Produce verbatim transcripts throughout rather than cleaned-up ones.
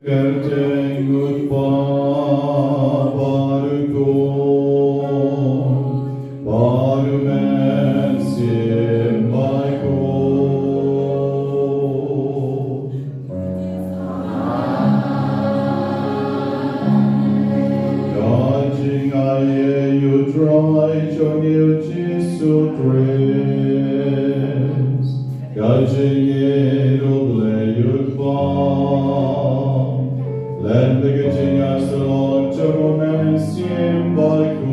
Kyrteng U Kpa baroh, baroh mynsiem baroh. Ka jingaiei U Trai jong ngi U Jisu Khrist. Ka jingïeit U Blei U Kpa, lem bad ka jingïasyllok jong U Mynsiem Bakhuid,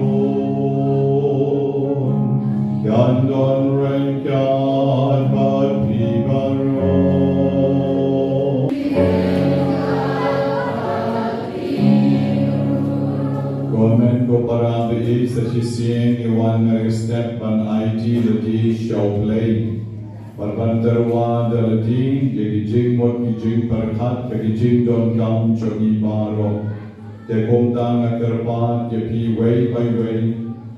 kan don ryngkat bad phi baroh. Ko hynmen ko para, ba ïeit sa shisien ngi wan ha ka step ban aiti lade sha U Blei. Bad ban tyrwa da lade ïa ki jingmut ki jingpyrkhat bad ki jingdonkam jong ngi baroh. Te kumta nga kyrpad ïa phi uwei pa uwei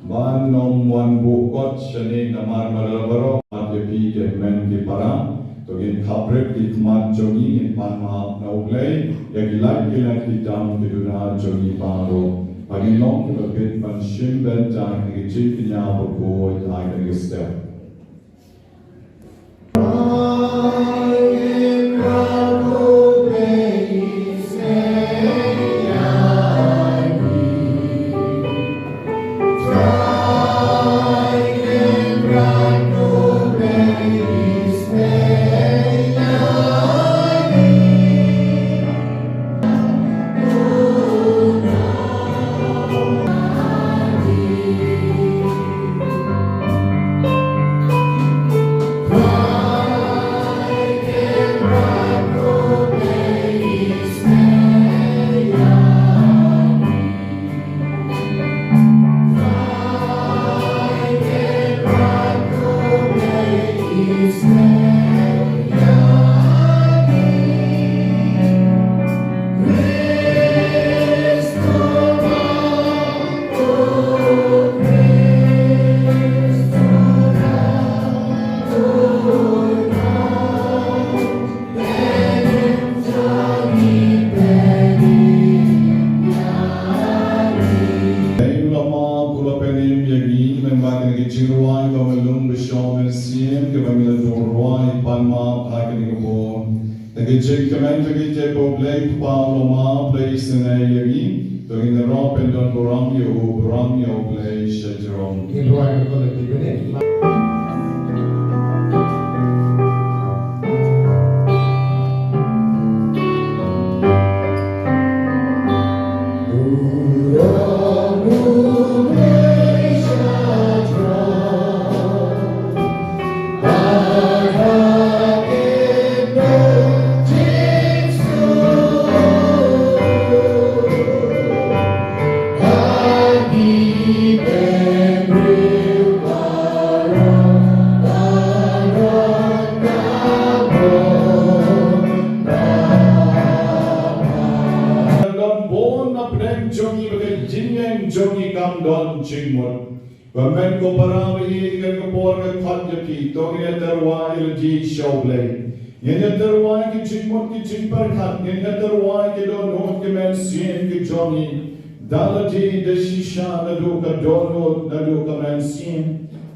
ban ym wan buh kot shane namar ba la baroh. Ïa phi ki hynmen ki para, to ngin khapbrip ki khmat jong ngi, ngin pan map na U Blei ïa ki lait ki lait ki tam ki duna jong ngi baroh. Ba ngin long kiba bit ban shim bynta ïa ki jingkñia bakhuid ha kane ka step. Kane ka por, da ka jingkmen jong ngi, te ko Blei Kpa, U Blei, pynlong ïa ngi, to ngin ïaroh ban don burom ïa u, burom ïa U Blei shajrong. Ngin rwai ka kol lynti bneng. Don bun na pdeng jong ngi ba ka jingïeng jong ngi kam don jingmut. Ba men ko para ba ïeit, kane ka por nga khot ïa phi, to ngin ïatyrwa ïa lade sha U Blei. Ngin ïatyrwa ïa ki jingmut ki jingpyrkhat, ngin ïatyrwa ïa ki dohnud ki mynsiem ki jong ngi. Da lade da shisha naduh ka dohnud naduh ka mynsiem.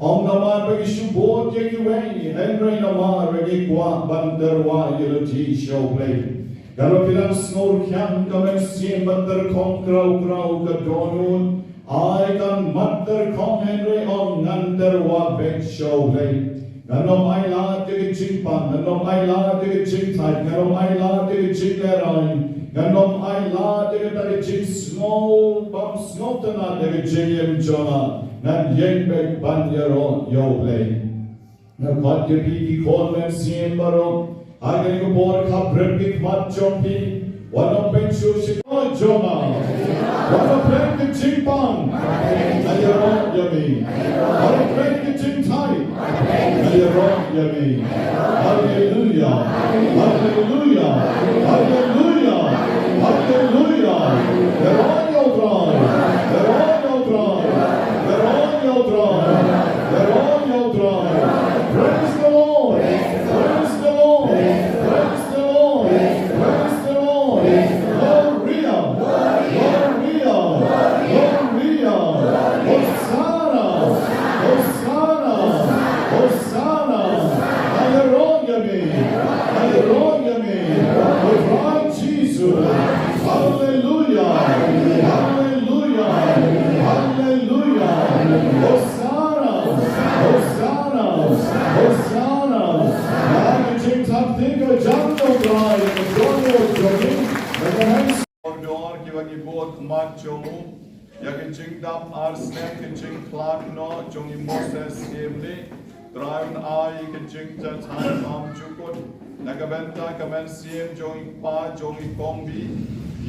Ym namar ba ngi shu bud ïa kiwei, hynrei namar ba ngi kwah ban tyrwa ïa lade sha U Blei. Ka long phi dang sngewrkhiang ka mynsiem ba tyrkhong kraw kraw ka dohnud. Ai kan mat tyrkhong hynrei ong ngan tyrwa beit sha U Blei. Ngan ym ailad ïa ka jingpang, ngan ym ailad ïa ka jingthait, ngan ym ailad ïa ka jinglehrain, ngan ym ailad ïa kata ka jingsngew bym sngewtynnat ïa ka jingim jong nga. Ngan ïeng beit ban ïaroh ïa U Blei. Nga khot ïa phi ki khun mynsiem baroh. Ha kane ka por khapbrem ki khmat jong phi. Wat ym pynshoi sha ka jong nga. Wat ym pynshoi ka jingpang. Nga ïaroh ïa me. Wat ym pynshoi ka jingthait. Nga ïaroh ïa me. Haleluya. Haleluya. Haleluya. Haleluya. Ïaroh ïa U Trai. Ïaroh ïa U Trai. Ïaroh ïa U Trai. Ïaroh ïa U Trai. Praise the Lord. Praise the Lord. Praise the Lord. Praise the Lord. Gloria. Gloria. Gloria. Hosanna. Hosanna. Hosanna. Haleluya. Haleluya. Haleluya. Haleluya. Haleluya. Haleluya. Hosanna. Hosanna. Hosanna. Ngi jingthap ïa ka jong U Trai, ka jong U Trai. Kordor kiba ngi bud khmat jong u. Ïa ka jingdap ar snem ka jingkhlad noh jong i Moses Emily. Trai un ai ka jingjahthait bymjukut. Na ka bynta ka mynsiem jong i kpa jong i Kongbi,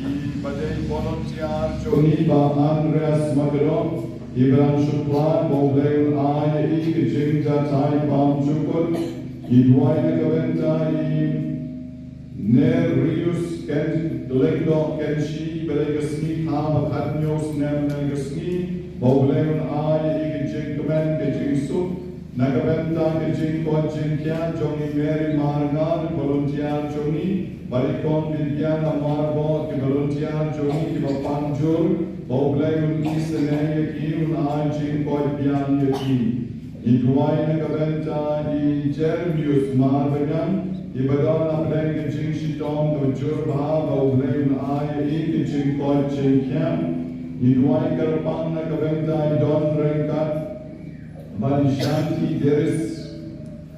iba dei volunteer jong ngi, Bah Andreas Makadong, iba dang shu khlad, ba U Blei un ai ïa i ka jingjahthait bymjukut. Ngi duwai na ka bynta i Nerius Ken, Lyngdoh Kynshi, ba dei ka sngi kha ba khathynñiew snem na ka sngi, ba U Blei un ai ïa i ka jingkmen ka jingsuk. Na ka bynta ka jingkoit jingkhiah jong i Mary Marngar, volunteer jong ngi, bad i Kong Viviana Marbot, ki volunteer jong ngi kiba pang jur, ba U Blei un isynei ïa ki, un ai jingkoit biang ïa ki. Ngi duwai na ka bynta i Jeremius Marbangiang, iba don hapdeng ka jingshitom kaba jur bha, ba U Blei un ai ïa i ka jingkoit jingkhiah. Ngi duwai kyrpang na ka bynta i Don Ryngkat, bad i Shanti Deris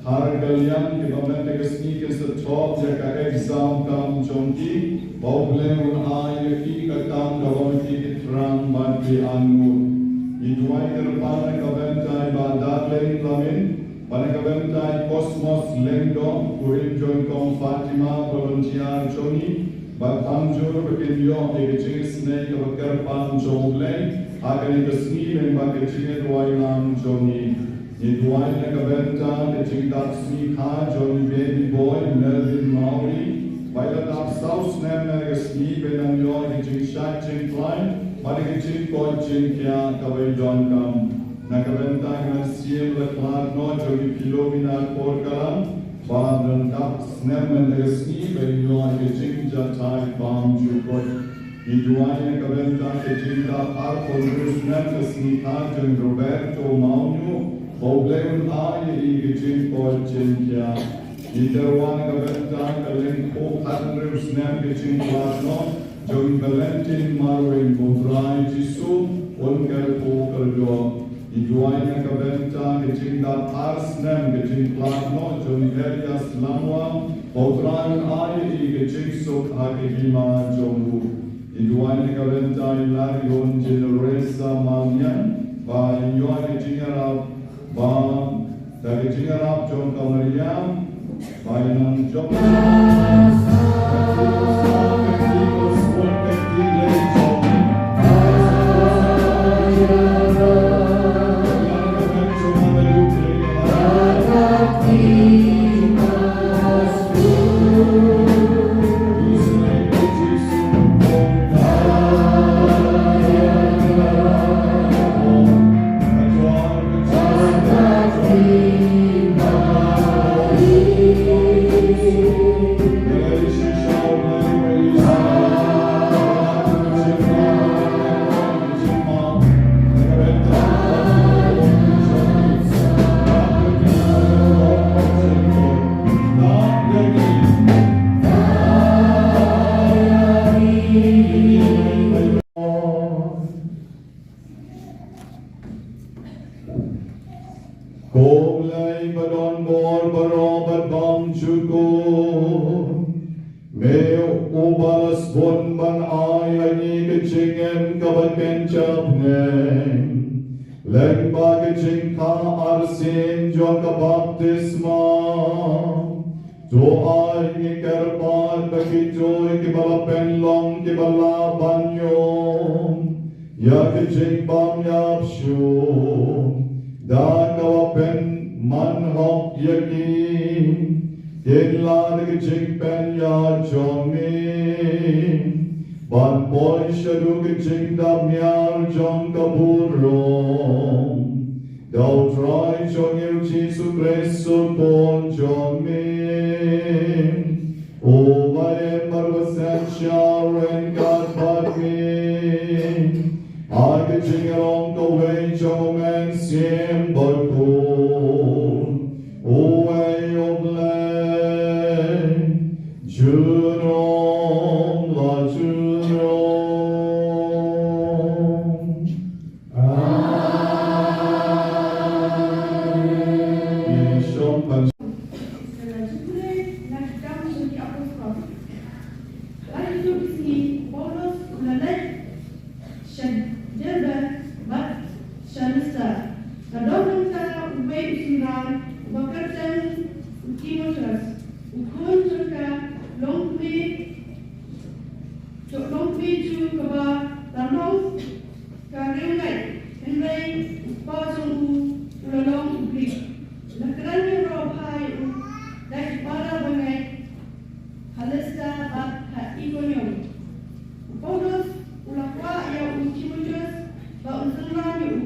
Kharkaliang, kiba mynta ka sngi kin sa thoh ïa ka exam kam jong ki, ba U Blei un ai ïa ki ka kam kaba ma ki ki thrang bad ki angnud. Ngi duwai kyrpang na ka bynta i Bah Darling Lamin, bad na ka bynta i Cosmos Lyngdoh, kurim jong i Kong Fatima, volunteer jong ngi, bad pang jur ba kin ïoh ïa ka jingisynei kaba kyrpang jong U Blei ha kane ka sngi lyngba ka jingïaduwai lang jong ngi. Ngi duwai na ka bynta ka jingdap sngi kha jong i baby boy Melvin Mawrie, ba i la dap saw snem na ka sngi, ba i nang ïoh ïa ka jingshait jingkhlaiñ bad ïa ka jingkoit jingkhiah kaba i donkam. Na ka bynta ka mynsiem la khlad noh jong i Philomena Korkalang, ba don dap snem na ka sngi, ba i ïoh ïa ka jingjahthait bymjukut. Ngi duwai na ka bynta ka jingdap arphew hynriew snem ka sngi kha jong i Roberto Mawniuh, ba U Blei un ai ïa i ka jingkoit jingkhiah. Ngi wan na ka bynta ka lyngkhuh khathynriew snem ka jingkhlad noh jong i Valentine Marwein, ba U Trai Jisu un kyrkhu kyrdoh. Ngi duwai na ka bynta ka jingdap ar snem ka jingkhlad noh jong i Elias Lamwa, ba U Trai un ai ïa i ka jingsuk ha ka hima jong u. Ngi duwai na ka bynta i Larion Generesa Malian, ba in ïoh ka jingïarap, ba da ka jingïarap jong ka Mariam, ba in nang jop. Ko Blei ba don bor baroh bad bymjukut, me uba la sbun ban ai ha ngi ka jingim kaba kynja bneng lyngba ka jingkha arsien jong ka baptisma. To ai ngi kyrpad ba kito kiba la pynlong kiba lah ban ïoh ïa ka jingbym ïap shuh da kaba pynman hok ïa ki, kin lah da ka jingpynïaid jong me ban poi shaduh ka jingdap miar jong ka burom. Da U Trai jong ngi U Jisu Khrist U Khun jong me, uba im bad uba synshar ryngkat bad me ha ka jingïalong kawei jong U Mynsiem Bakhuid, uwei U Blei, junom la junom. Amen. Ïa shong pan. Sa la jubile na ki Kam jong ki Apostol. La ki jong ki sngi u Paulus u la leit sha Derbe bad sha Listra. Ka don hangta uwei u synran uba kyrteng u Timotheus, u khun jong ka longkmie, jong longkmie Jiw kaba la long ka riewngeit, hynrei u kpa jong u u la long u Grik. La kren ïaroh bha ïa u da ki para bangeit ha Listra bad ha Ikonium. U Paulus u la kwah ïa u Timotheus ba un synran ïa u.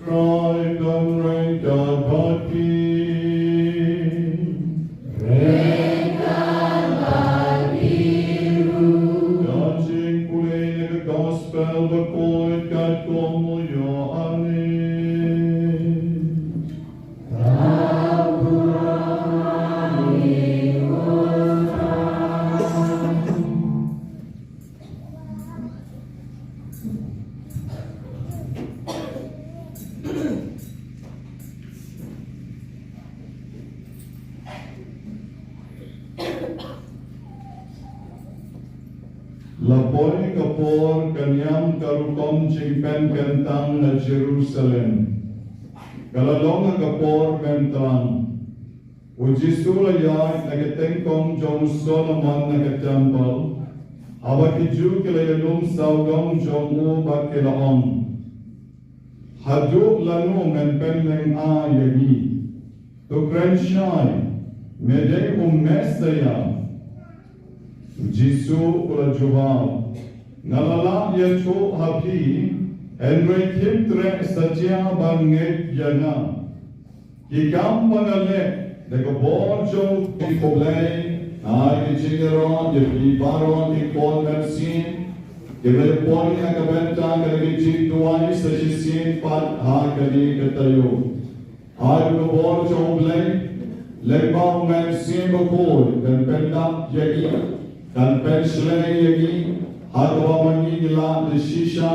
Trai don ryngkat bad phi. Ryngkat bad phi ruh. Ka jingpule na ka Gospel bakhuid katkum u Ïoannis. La poi ka por ka niam ka rukom jingpynkyntang ha Jerusalem. Ka la long ha ka por myntang. U Jisu u la ïaid na ka tyngkong jong u Solomon na ka templ. Haba ki Jiw ki la ïalum sawdong jong u bad ki la ong, haduh lano men pynlyngngoh ïa ngi? To kren shai, me dei u Messaïah. U Jisu u la jubab, nga la lah ïathuh ha phi, hynrei phim treh satia ban ngeit ïa nga. Ki kam ba nga leh da ka bor jong u Blei, ha ki jingïaroh ïa phi baroh ki khun mynsiem, ki la poi ha ka bynta ka jingduwai sa shisien pat ha kane ka taïew. Ai ka bor jong u Blei, lyngba u Mynsiem Bakhuid, kan pyndap ïa ngi, kan pynshlei ïa ngi, ha kaba ma ngi ngi lah da shisha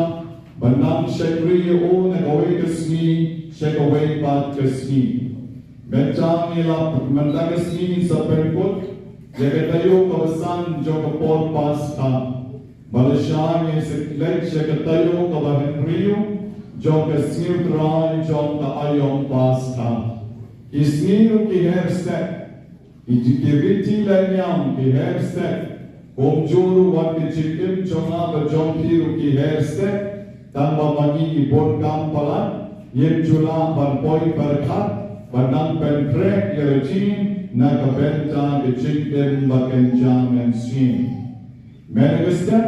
ban nang shakri ïa u na kawei ka sngi sha kawei pat ka sngi. Mynta ngi la, mynta ka sngi ngin sa pynkut ïa ka taïew kaba san jong ka por Paskha. Ba la shah ngin sa leit sha ka taïew kaba hynriew jong ka Sngi U Trai jong ka aïom Paskha. Ki sngi ruh ki her stet, ki, ki riti leh niam ki her stet. Kumjuh ruh wat ka jingim jong nga bad jong phi ruh ki her stet. Tang ba ma ngi ki bun kam palat, ngim ju lah ban poi pyrkhat ban nang pyntrei ïa la jingim na ka bynta ka jingim ba kynja mynsiem. Mynta ka step,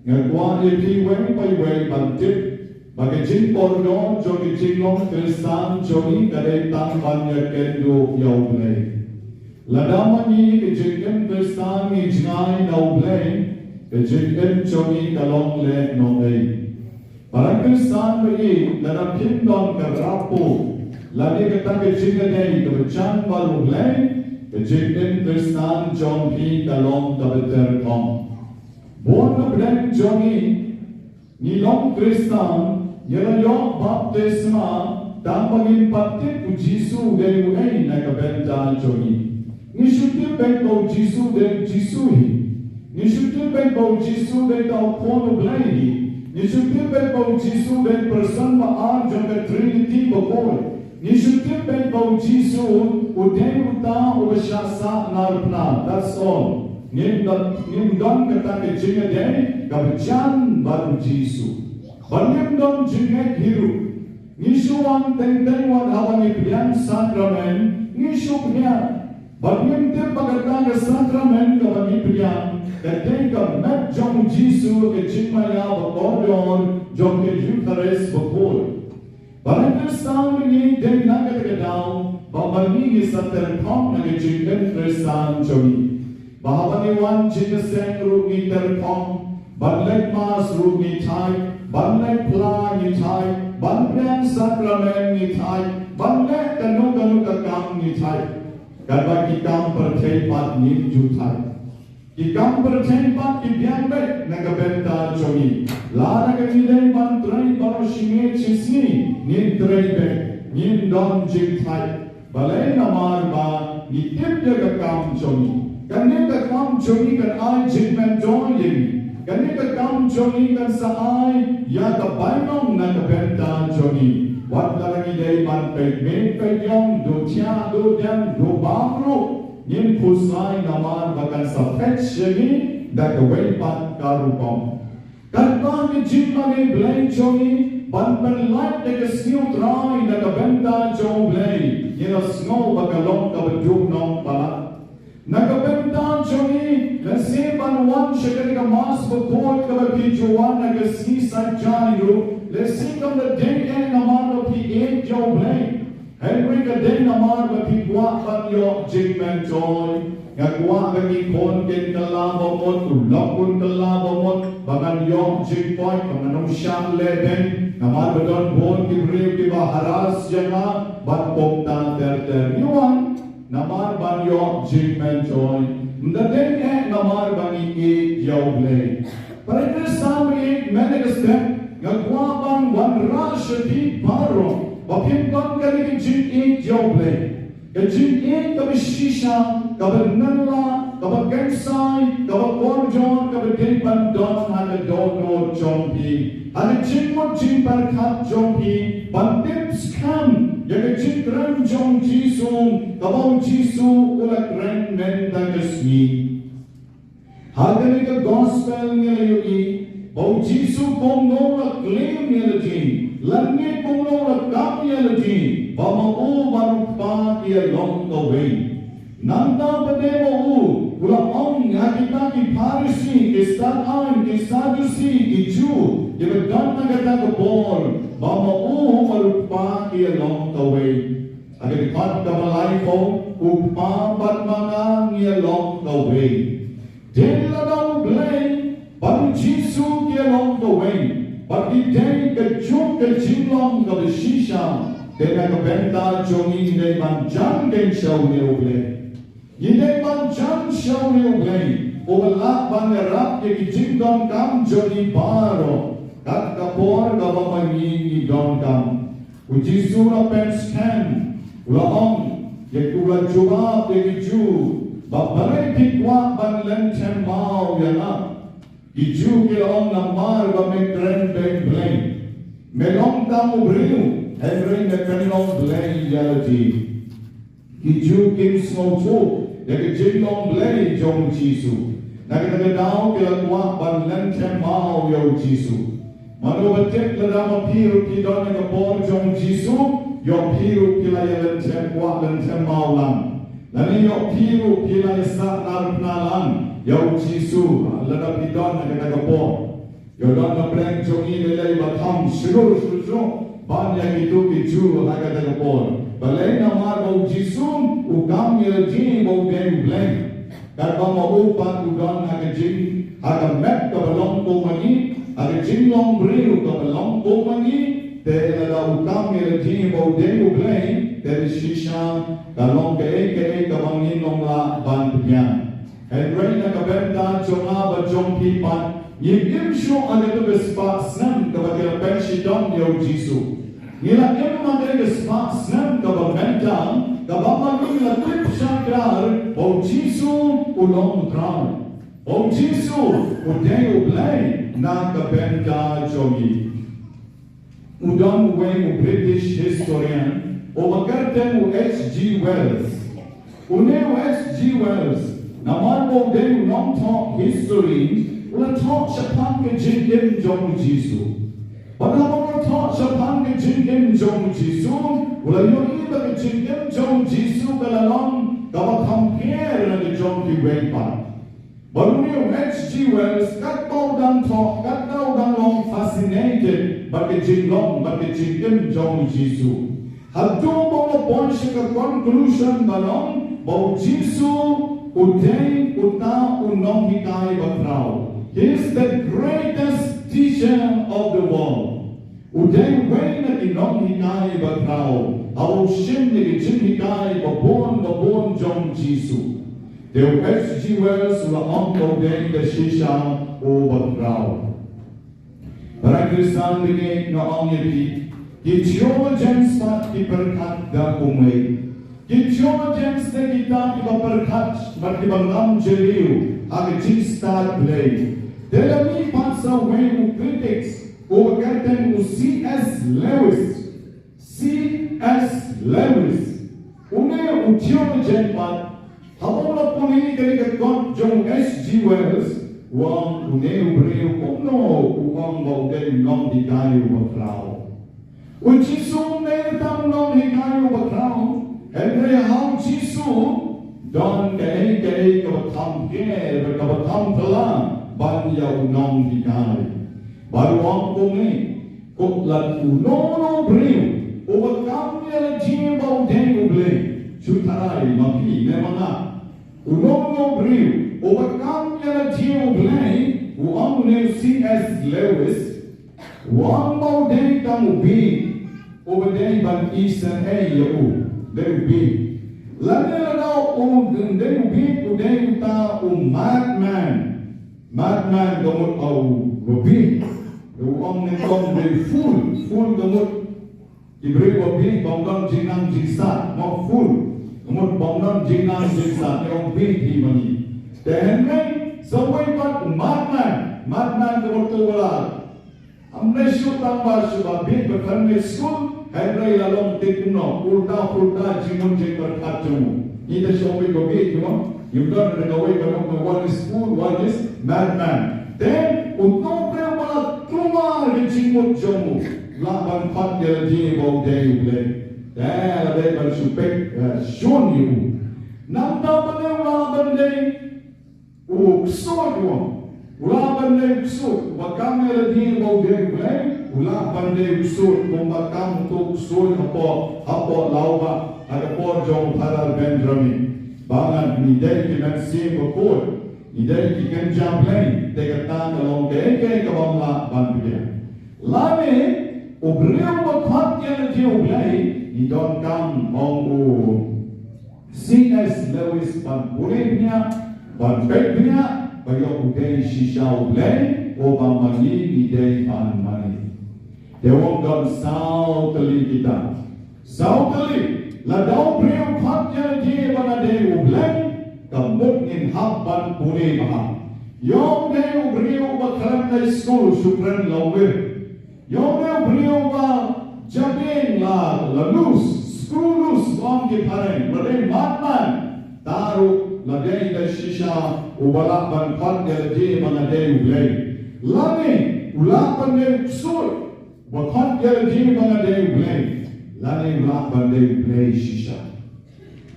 nga kwah ïa phi wei pa wei ban tip ba ka jingkordor jong ka jinglong Khristan jong ngi ka dei tang ban ïakynduh ïa U Blei. Lada ma ngi ka jingim Khristan ngi jngai na U Blei, ka jingim jong ngi ka long lehnohei. Para Khristan ba ïeit, lada phim don ka rapo, lane kata ka jingïadei kaba jan bad U Blei, ka jingim Khristan jong phi ka long kaba tyrkhong. Bun na pdeng jong ngi, ngi long Khristan, ngi la ïoh baptisma, tang ba ngim pat tip u Jisu u dei uei na ka bynta jong ngi. Ngi shu tip beit ba u Jisu u dei u Jisu hi. Ngi shu tip beit ba u Jisu u dei uta u Khun U Blei hi. Ngi shu tip beit ba u Jisu u dei person ba ar jong ka Trinity bakhuid. Ngi shu tip beit ba u Jisu u dei uta uba shah sah narphna. That's all. Ngim don, ngim don kata ka jingïadei kaba jan bad u Jisu. Bad ngim don jingngeit hi ruh. Ngi shu wan teng teng wat haba ngi pdiang sakramen, ngi shu pdiang. Bad ngim tip ba kata ka sakramen kaba ngi pdiang ka dei ka met jong u Jisu, ka jingmaïa bakordor jong ka Eukharist bakhuid. Para Khristan, ngi dei na kata ka daw ba ma ngi ngi sa tyrkhong na ka jingim Khristan jong ngi. Ba haba ngi wan jingïaseng ruh ngi tyrkhong, ban leit Mass ruh ngi thait, ban leit phla ngi thait, ban pdiang sakramen ngi thait, ban leh kano kano ka kam ngi thait. Katba ki kam pyrthei pat ngim ju thait. Ki kam pyrthei pat ki biang beit na ka bynta jong ngi. Lada ka ngi dei ban trei baroh shi miet shi sngi, ngin trei beit, ngim don jingthait. Balei? Namar ba ngi tip ïa ka kam jong ngi. Kane ka kam jong ngi kan ai jingmyntoi ïa ngi. Kane ka kam jong ngi kan sa ai ïa ka bainong na ka bynta jong ngi. Wat la ngi dei ban peit miet peit ïong, duh thiah duh dem, duh bam ruh, ngin khuslai namar ba kan sa peit ïa ngi da kawei pat ka rukom. Katba ka jingmane Blei jong ngi ban pynlait ïa ka Sngi U Trai na ka bynta jong U Blei, ngi la sngew ba ka long kaba duh nong palat. Na ka bynta jong ngi, lehse ban wan sha kane ka Mass bakhuid kaba phi ju wan ha ka sngi Saitjaiñ ruh, lehse kam da dei eh namar ba phi ïeit ïa U Blei. Hynrei ka dei namar ba phi kwah ban ïoh jingmyntoi. Nga kwah ba ki khun kin kylla ba mut, u lok un kylla ba mut, ba ngan ïoh jingkoit, ba ngan ym shah lehbeiñ. Namar ba don bun ki briew kiba harass ïa nga, bad kumta ter ter. Ngi wan namar ban ïoh jingmyntoi. Ym da dei eh namar ba ngi ïeit ïa U Blei. Para Khristan ba ïeit, mynta ka step nga kwah ban wanrah sha phi baroh ba phin don kane ka jingïeit ïa U Blei. Ka jingïeit kaba shisha, kaba nang la, kaba kynsai, kaba kordor, kaba dei ban don ha ka dohnud jong phi, ha ka jingmut jingpyrkhat jong phi, ban tip skhem ïa ka jingkren jong u Jisu, kaba u Jisu u la kren mynta ka sngi. Ha kane ka gospel ngi la ïohi ba u Jisu kumno u la claim ïa lade, lane kumno u la kam ïa lade, ba ma u bad u Kpa ki ïalong kawei. Nangta ba dei ma u u la ong ha kita ki Pharisi, ki Saddukasi, ki Saddusi, ki Jiw kiba don ha kata ka por, ba ma u bad u Kpa ki ïalong kawei. Ha ka dkhot kaba laiphew, u Kpa bad ma nga ngi ïalong kawei. Dei lada u Blei bad u Jisu ki ïalong kawei, bad ki dei kajuh ka jinglong kaba shisha, te na ka bynta jong ngi ngi dei ban jan kein sha une u Blei. Ngi dei ban jan sha une u Blei uba lah ban ïarap ïa ki jingdonkam jong ngi baroh, kat ka por kaba ma ngi ngi donkam. U Jisu u la pynskhem, u la ong, ïa ki, u la jubab ïa ki Jiw, ba balei phi kwah ban lynthem maw ïa nga? Ki Jiw ki la ong, namar ba me kren beiñ Blei. Me long tang u briew, hynrei me pynlong Blei ïa lade. Ki Jiw kim sngewthuh ïa ka jinglong Blei jong u Jisu. Na kata ka daw ki la kwah ban lynthem maw ïa u Jisu. Mano ba tip lada ma phi ruh phi don ha ka por jong u Jisu, ïoh phi ruh phi la ïa lynthem, kwah lynthem maw lang. Lane ïoh phi ruh phi la ïa sahnarphna lang ïa u Jisu, lada phi don ha kata ka por. Ïoh don na pdeng jong ngi lei lei ba kham shlur shlur shlur ban ïa kito ki Jiw ha kata ka por. Balei? Namar ba u Jisu u kam ïa lade ba u dei u Blei. Katba ma u pat u don ha ka jing, ha ka met kaba long kum ma ngi, ha ka jinglong briew kaba long kum ma ngi, te lada u kam ïa lade ba u dei u Blei, te shisha ka long kaei kaei kaba ngin ym lah ban pdiang. Hynrei na ka bynta jong nga bad jong phi pat, ngim im shuh ha kata ka spah snem kaba ki la pynshitom ïa u Jisu. Ngi la im ha kata ka spah snem kaba mynta, kaba ma ngi la tip shai klar ba u Jisu u long u Trai, ba u Jisu u dei u Blei na ka bynta jong ngi. U don uwei u British historian uba kyrteng u H G Wells. Une u H G Wells, namar ba u dei u nongthoh history, u la thoh shaphang ka jingim jong u Jisu. Bad haba u la thoh shaphang ka jingim jong u Jisu, u la ïohi ba ka jingim jong u Jisu ka la long kaba kham pher na ka jong kiwei pat. Bad une u H G Wells, katba u dang thoh, katba u dang long fascinated bad ka jinglong bad ka jingim jong u Jisu, haduh ba u la poi sha ka conclusion ba long ba u Jisu u dei uta u nonghikai bakhraw. He is the greatest teacher of the world. U dei uwei na ki nonghikai bakhraw haba u shim ïa ki jinghikai ba bun ba bun jong u Jisu. Te u H G Wells u la ong ba u dei da shisha u bakhraw. Para Khristan, mynne nga ong ïa phi, ki theologians pat ki pyrkhat da kumwei. Ki theologians te kita kiba pyrkhat bad kiba ngam jylliew ha ka jingstad Blei. Te la mih pat sa uwei u critics uba kyrteng u C S Lewis. C S Lewis, une u theologian pat, haba u la pule ïa kane ka kot jong u H G Wells, u ong, une u briew kumno u ong ba u dei u nonghikai u bakhraw. U Jisu um dei tang u nonghikai u bakhraw, hynrei ha u Jisu don kaei kaei kaba kham pher, kaba kham phylla ban ïa u nonghikai. Bad u ong kumne, ko lada uno uno u briew uba kam ïa lade ba u dei u Blei, shu tharai ma phi ne ma nga. Uno uno u briew uba kam ïa lade u Blei, u ong une u C S Lewis, u ong ba u dei tang u bieit uba dei ban isynei ïa u, dei u bieit. Lane lada u dei u bieit, u dei uta u madman. Madman ka mut ba u bieit. U ong ne u ong dei fool, fool ka mut ki briew ba bieit bym don jingnang jingstad, mo, fool. Ka mut bym don jingnang jingstad, ne ong bieit hi ma ngi. Te hynrei sa uwei pat u madman, madman ka mut u ba la, ym dei shuh tang ba shuh ba bieit bad khlem leit skul, hynrei la long te kumno, ulta pulta jingmut jingpyrkhat jong u. Ngi te shu ong ba bieit kumno, ngim don re kawei ba long ka, one is fool, one is madman. Te uto u briew ba la kulmar ka jingmut jong u, lah ban khot ïa lade ba u dei u blei. Te la dei ban shu peit, eh, shun ïa u. Nangta ba dei u lah ban dei u ksuid u ong. U lah ban dei u ksuid, uba kam ïa lade ba u dei u blei, u lah ban dei u ksuid, kumba kam uto u ksuid hapoh, hapoh lawbah, ha ka por jong u Phadar Benjamin. Ba ngi dei ki mynsiem bakhuid, ngi dei ki kynja blei, te kata ka long kaei kaei kaba ym lah ban pdiang. Lane, u briew ba khot ïa lade u blei, ngi donkam ong u C S Lewis ban pule bniah, ban peit bniah, ba ïoh u dei shisha u blei, uba ma ngi ngi dei ban mane. Te u ong don saw tylli kita. Saw tylli, lada u briew khot ïa lade ba nga dei u blei, ka mut ngin hap ban pule bha. Ïoh u dei u briew uba khlem leit skul, shu kren lawei. Ïoh u dei u briew uba jabieng la, la loose, screw loose, ong ki phareng, la dei madman. Te ruh la dei da shisha uba lah ban khot ïa lade ba nga dei u blei. Lane u lah ban dei u ksuid, uba khot ïa lade ba nga dei u blei. Lane u lah ban dei u blei shisha.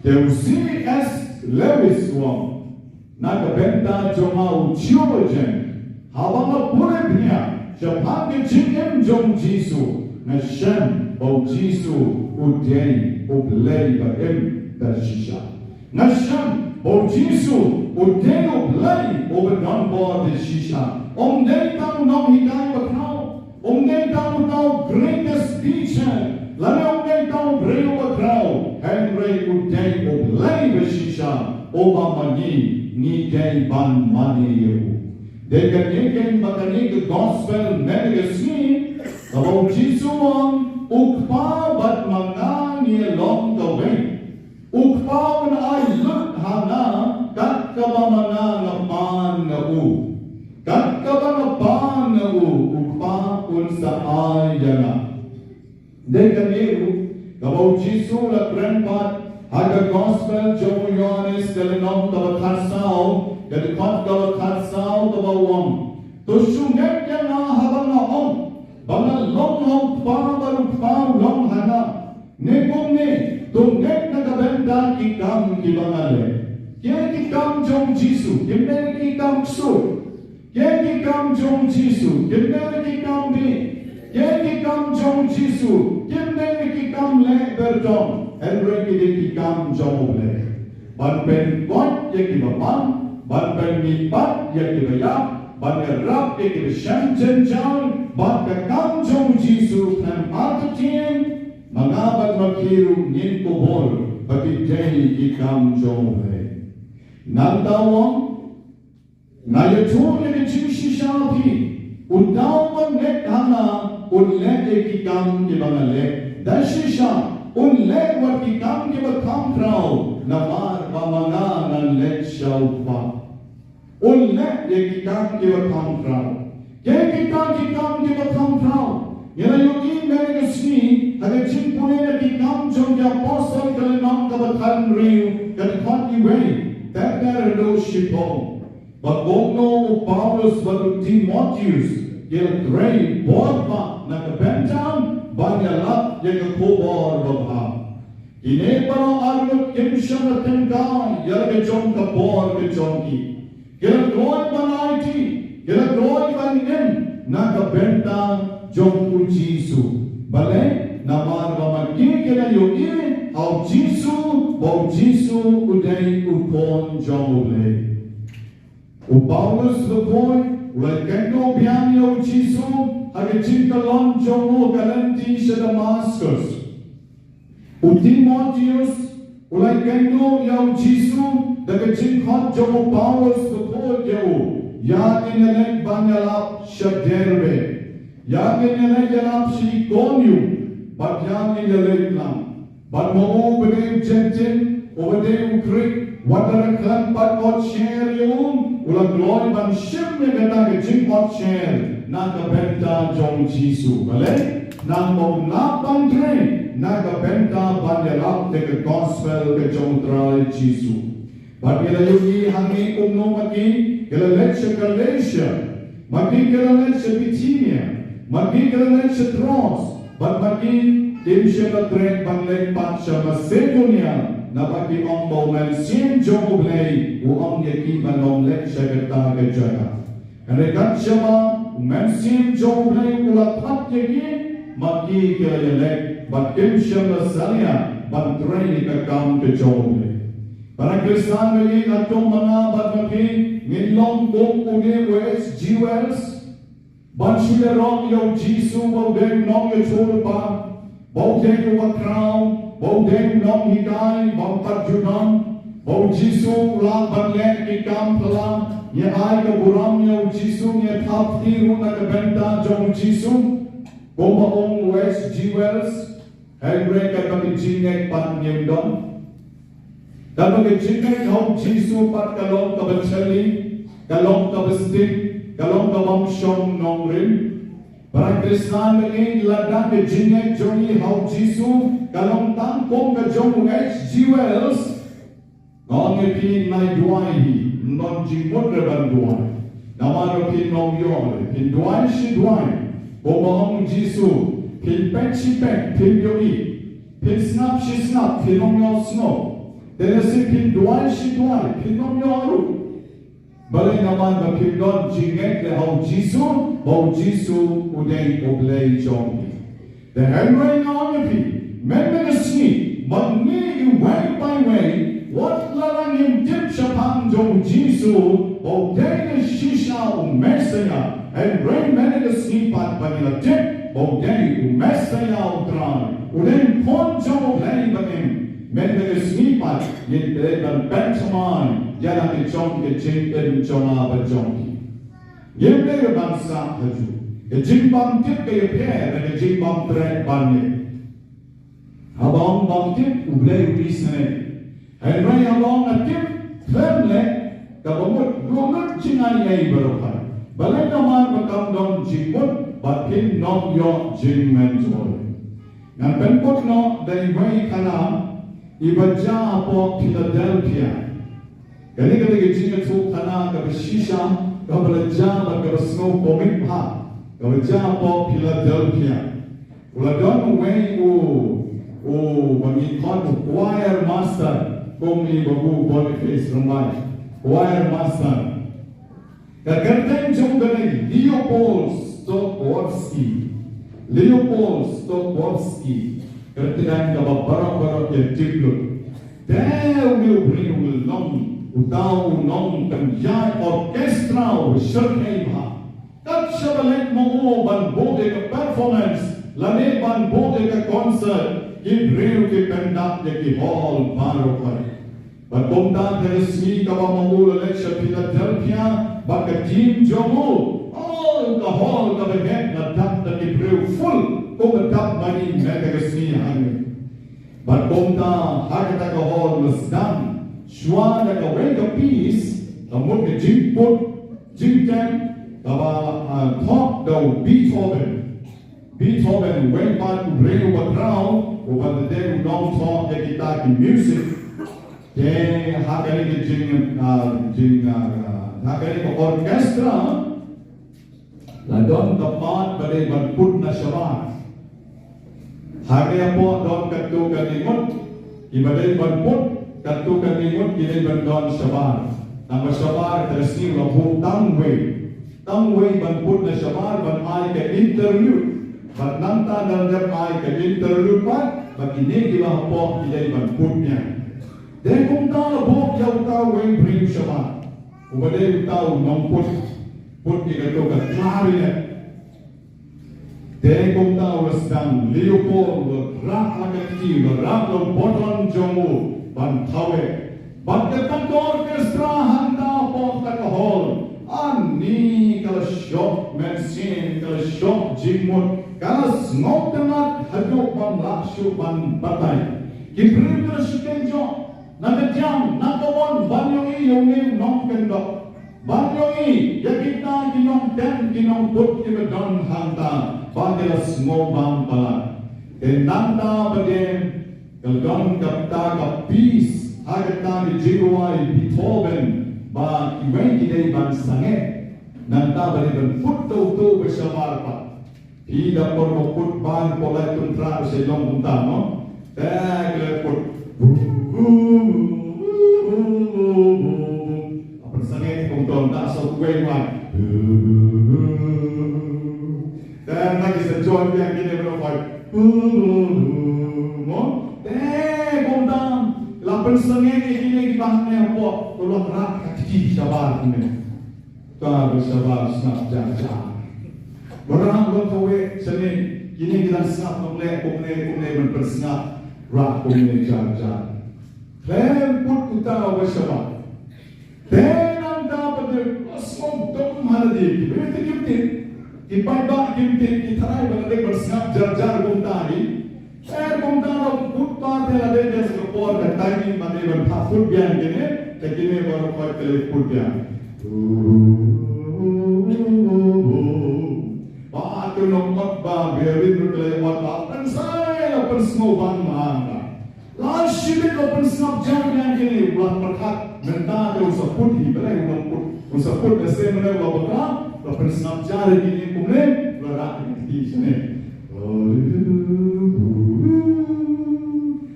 Te u C S Lewis u ong, na ka bynta jong nga u theologian, haba nga pule bniah shaphang ka jingim jong u Jisu, nga shem ba u Jisu u dei u blei ba im da shisha. Nga shem ba u Jisu u dei u blei uba don bor da shisha. Um dei tang u nonghikai bakhraw, um dei tang uta u greatest teacher, lane um dei tang u briew bakhraw, hynrei u dei u blei ba shisha, uba ma ngi ngi dei ban mane ïa u. Dei kane keiñ ba kane ka gospel mynne ka sngi, kaba u Jisu u ong, u Kpa bad ma nga ngi long kawei. U Kpa un ai lut ha nga kat kaba ma nga nga pan na u. Kat kaba nga pan na u, u Kpa un sa ai ïa nga. Dei kane ruh kaba u Jisu u la kren pat ha ka gospel jong u Ïohannes ka lynnong kaba khatsaw, ka dkhot kaba khatsaw kaba u ong, to shu ngeit ïa nga haba nga ong ba nga long ha u Kpa bad u Kpa u long ha nga. Ne kumne, to ngeit na ka bynta ki kam kiba nga leh. Kiei ki kam jong u Jisu? Kim dei ki kam ksuid. Kiei ki kam jong u Jisu? Kim dei ki kam bieit. Kiei ki kam jong u Jisu? Kim dei ki kam leh berdong. Hynrei ki dei ki kam jong u Blei. Ban pynkoit ïa kiba pang, ban pynmihpat ïa kiba ïap, ban ïarap ïa kiba shem jynjar, bad ka kam jong u Jisu khlem artatien, ma nga bad ma phi ruh ngin kubur ba ki dei ki kam jong u Blei. Nangta u ong, nga ïathuh ïa ka jingshisha ha phi, uta uba ngeit ha nga un leh ïa ki kam kiba nga leh. Da shisha un leh wat ki kam kiba kham khraw, namar ba ma nga ngan leit sha u Kpa. Un leh ïa ki kam kiba kham khraw. Kiei kita ki kam kiba kham khraw? Ngi la ïohi mynne ka sngi ha ka jingpule na Ki Kam Jong ki Apostol ka lynnong kaba khathynriew, ka dkhot wei ter ter haduh shiphew. Ba kumno u Paulus bad u Timotheus ki la trei bor bha na ka bynta ban ïalap ïa ka khubor babha. Kine baroh arngut kim shym la tyngkai ïa la ka jong ka bor ka jong ki. Ki la kloi ban aiti, ki la kloi ban im na ka bynta jong u Jisu. Balei? Namar ba ma ki ki la ïohi ha u Jisu ba u Jisu u dei u Khun jong u Blei. U Paulus bakhuid u la ïakynduh biang ïa u Jisu ha ka jingkyllon jong u ha ka lynti sha Damaskus. U Timotheus u la ïakynduh ïa u Jisu da ka jingkhot jong u Paulus bakhuid ïa u, ïa ngin ïaleit ban ïalap sha Derbe, ïa ngin ïaleit ïalap sha Ikonium, bad ïa ngin ïaleit lang. Bad ma u uba dei u Jentil, uba dei u Grik, Wat la khlem pat ot sher ïa u, u la kloi ban shim ïa kata ka jingot sher na ka bynta jong u Jisu. Balei? Namar u nang ban trei na ka bynta ban ïalap ïa ka gospel ka jong u Trai Jisu. Bad ngi la ïohi hangne kumno ma ki, ki la leit sha Galatia, ma ki ki la leit sha Bithynia, ma ki ki la leit sha Troas, bad ma ki kim shym la treh ban leit pat sha Macedonia, naba ki ong ba u Mynsiem jong U Blei u ong ïa ki ban ym leit sha kata ka jaka. Hynrei kat shaba u Mynsiem jong U Blei u la thad ïa ki, ma ki ki la ïaleit bad kim shym la salia ban trei ïa ka kam ka jong U Blei. Para Khristan ba ïeit, hato ma nga bad ma phi ngin long kum une u H G Wells? Ban shu ïaroh ïa u Jisu ba u dei u nongïathuhlypa, ba u dei uba khraw, ba u dei u nonghikai ba ym pat ju don, ba u Jisu u lah ban leh ki kam phylla, ngi ai ka burom ïa u Jisu, ngi thap kti ruh na ka bynta jong u Jisu. Kumba ong u H G Wells, hynrei katba ka jingngeit pat ngim don. Katba ka jingngeit ha u Jisu pat ka long kaba thylli, ka long kaba sting, ka long ka bym shong nongrim. Para Khristan ba ïeit, lada ka jingngeit jong ngi ha u Jisu ka long tang kum ka jong u H G Wells, nga ong ïa phi, nai duwai hi, ym don jingmut re ban duwai. Namar ba phin ym ïoh re, phin duwai shi duwai. Kumba ong u Jisu, phin peit shi peit, phin ïohi. Phin sngap shi sngap, phin ym ïohsngew. Te lehse phin duwai shi duwai, phin ym ïoh ruh. Balei? Namar ba phim don jingngeit ha u Jisu, ba u Jisu u dei U Blei jong ngi. Te hynrei nga ong ïa phi, mynta ka sngi, ma ngi iwei pa iwei, wat la ngim tip shaphang jong u Jisu ba u dei ne shisha u Messaïah, hynrei mynta ka sngi pat ba ngi la tip ba u dei u Messaïah u Trai, u dei u Khun jong U Blei ba im, mynta ka sngi pat ngin dei ban pynthymmai ïa la ka jong ka jingim jong nga bad jong phi. Ngim dei ban sah ha ju. Ka jingbymtip ka ïapher da ka jingbymtreh ban ïeit. Haba ong bymtip, U Blei u isynei. Hynrei haba ong nga tip, khlem leh, kaba mut ruh mut jingaiei baroh. Balei? Namar ba kam don jingmut bad phim ïoh jingmyntoi. Ngan pynkut noh da iwei i khana iba jia hapoh Philadelphia. Kane ka dei ka jingïathuhkhana kaba shisha, kaba la jia bad kaba sngewkhia bha, kaba jia hapoh Philadelphia. U la don uwei u, u ba ngi khot u choir master, kum i Babu Boniface Rymbai. Choir master. Ka kyrteng jong u ka dei Leopold Stokowski. Leopold Stokowski. Kyrteng kaba baroh baroh ki tip lut. Te une u briew u long uta u nongpynïaid orchestra uba shyrkhei bha. Kat shaba leit ma u ban buh ïa ka performance lane ban buh ïa ka concert, ki briew ki pyndap ïa ki hall baroh baroh. Bad kumta ha ka sngi kaba ma u la leit sha Philadelphia bad ka team jong u, oh, ka hall kaba heh la dap da ki briew full, kumba dap ma ngi mynta ka sngi hangne. Bad kumta ha kata ka hall la sdang shuwa da kawei ka piece, ka mut ka jingput jingtem, kaba, ah, thoh da u Beethoven. Beethoven, uwei pat u briew uba khraw, uba dei u nongthoh ïa kita ki music. Te ha kane ka jing, ah, jing, ah, ha kane ka orchestra, la don ka part ba dei ban put na shabar. Hangne hapoh don katto katne ngut kiba dei ban put, katto katne ngut ki dei ban don shabar. Namar shabar ka sngew la buh tang wei. Tang wei ban put na shabar ban ai ka interlude. Bad nangta da la dep ai ka interlude pat, ba kine kiba hapoh ki dei ban put nia. Te kumta la buh ïa uta uwei u briew shabar, uba dei uta u nongput, put ïa kato ka clarinet. Te kumta u la sdang, Leopold u la rah la ka kti, u la rah la u button jong u ban thaw eh. Bad kata ka orchestra hangta hapoh kata ka hall, ani ka la shoh mynsiem, ka la shoh jingmut, ka la sngewtynnat haduh bym lah shuh ban batai. Ki briew ki la shu kynjoh. Na ka jam, na ka mon, ban ïohi ïa une u nongkyndok. Ban ïohi ïa kita ki nongtem, ki nongput kiba don hangta, ba ki la sngewbang palat. Te nangta pat de ka la don kata ka peace ha kata ka jingrwai Beethoven, ba kiwei ki dei ban sangeh. Nangta pat de ban put uto uto ba shabar pat. Phi da por ba put bang, por lai tun tra ba sha long kumta, no? Te ki la put. Pyrshang ïa kumto, nda sa kuwei wan. Te nda ki sa join biang kine ba la khoi. Mo? Te kumta la pyrshang ïa kine kiba hangne hapoh, to la rat ka kti shabar kine. Ka ba shabar sngap jar jar. Ba rah ba kawei shane, kine ki dang sngap kumne, kumne, kumne ban pynsngap rah kumne jar jar. Khlem put uta ba shabar. Te nangta pat de sngewdom ha lade, ki briew te kim tip, ki paidbah kim tip, ki tharai ba lade ban sngap jar jar kumta hi. Te kumta la put pat te la dei sa ka por ka timing ba dei ban put biang kine, te kine baroh khoit te la put biang. Ba te nong ot ba biarin ruh te la ot ba pynsai la pynsngewbang ma nga. La shibit la pynsngap jar biang kine, u la pyrkhat mynta te u sa put hi, balei u nong put, u sa put lehse mynne u la bakla, la pynsngap jar kine kumne, u la rah kine kti shane.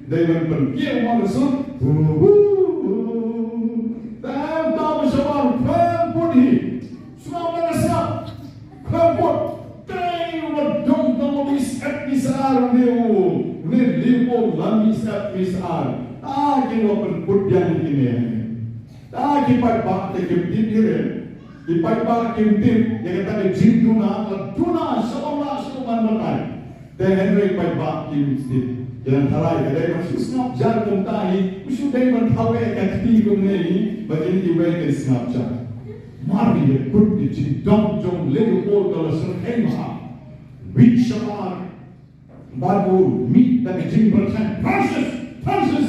Dei ban pynkiew ma ka sur. Tang tang shabar khlem put hi. Sngap na ka sngap. Khlem put. Tang u la dong tang u la mih sep mih sar une u. Une Leopold la mih sep mih sar. Ta ki la pynput biang kine. Ta ki paidbah te kim tip ïa re. Ki paidbah kim tip ïa kata ka jingduna, la duna sha u la sha u man batai. Te hynrei paidbah kim tip. Ki dang tharai ka dei ban shu sngap jar kumta hi, u shu dei ban thaw ïa ka kti kumne hi, ba kin kiwei kin sngap jar. Mar ïa kut ki jingdom jong Leopold ka la syrkhei ma. Wit shabar. Bad u mih da ka jingpyrshang, Francis, Francis,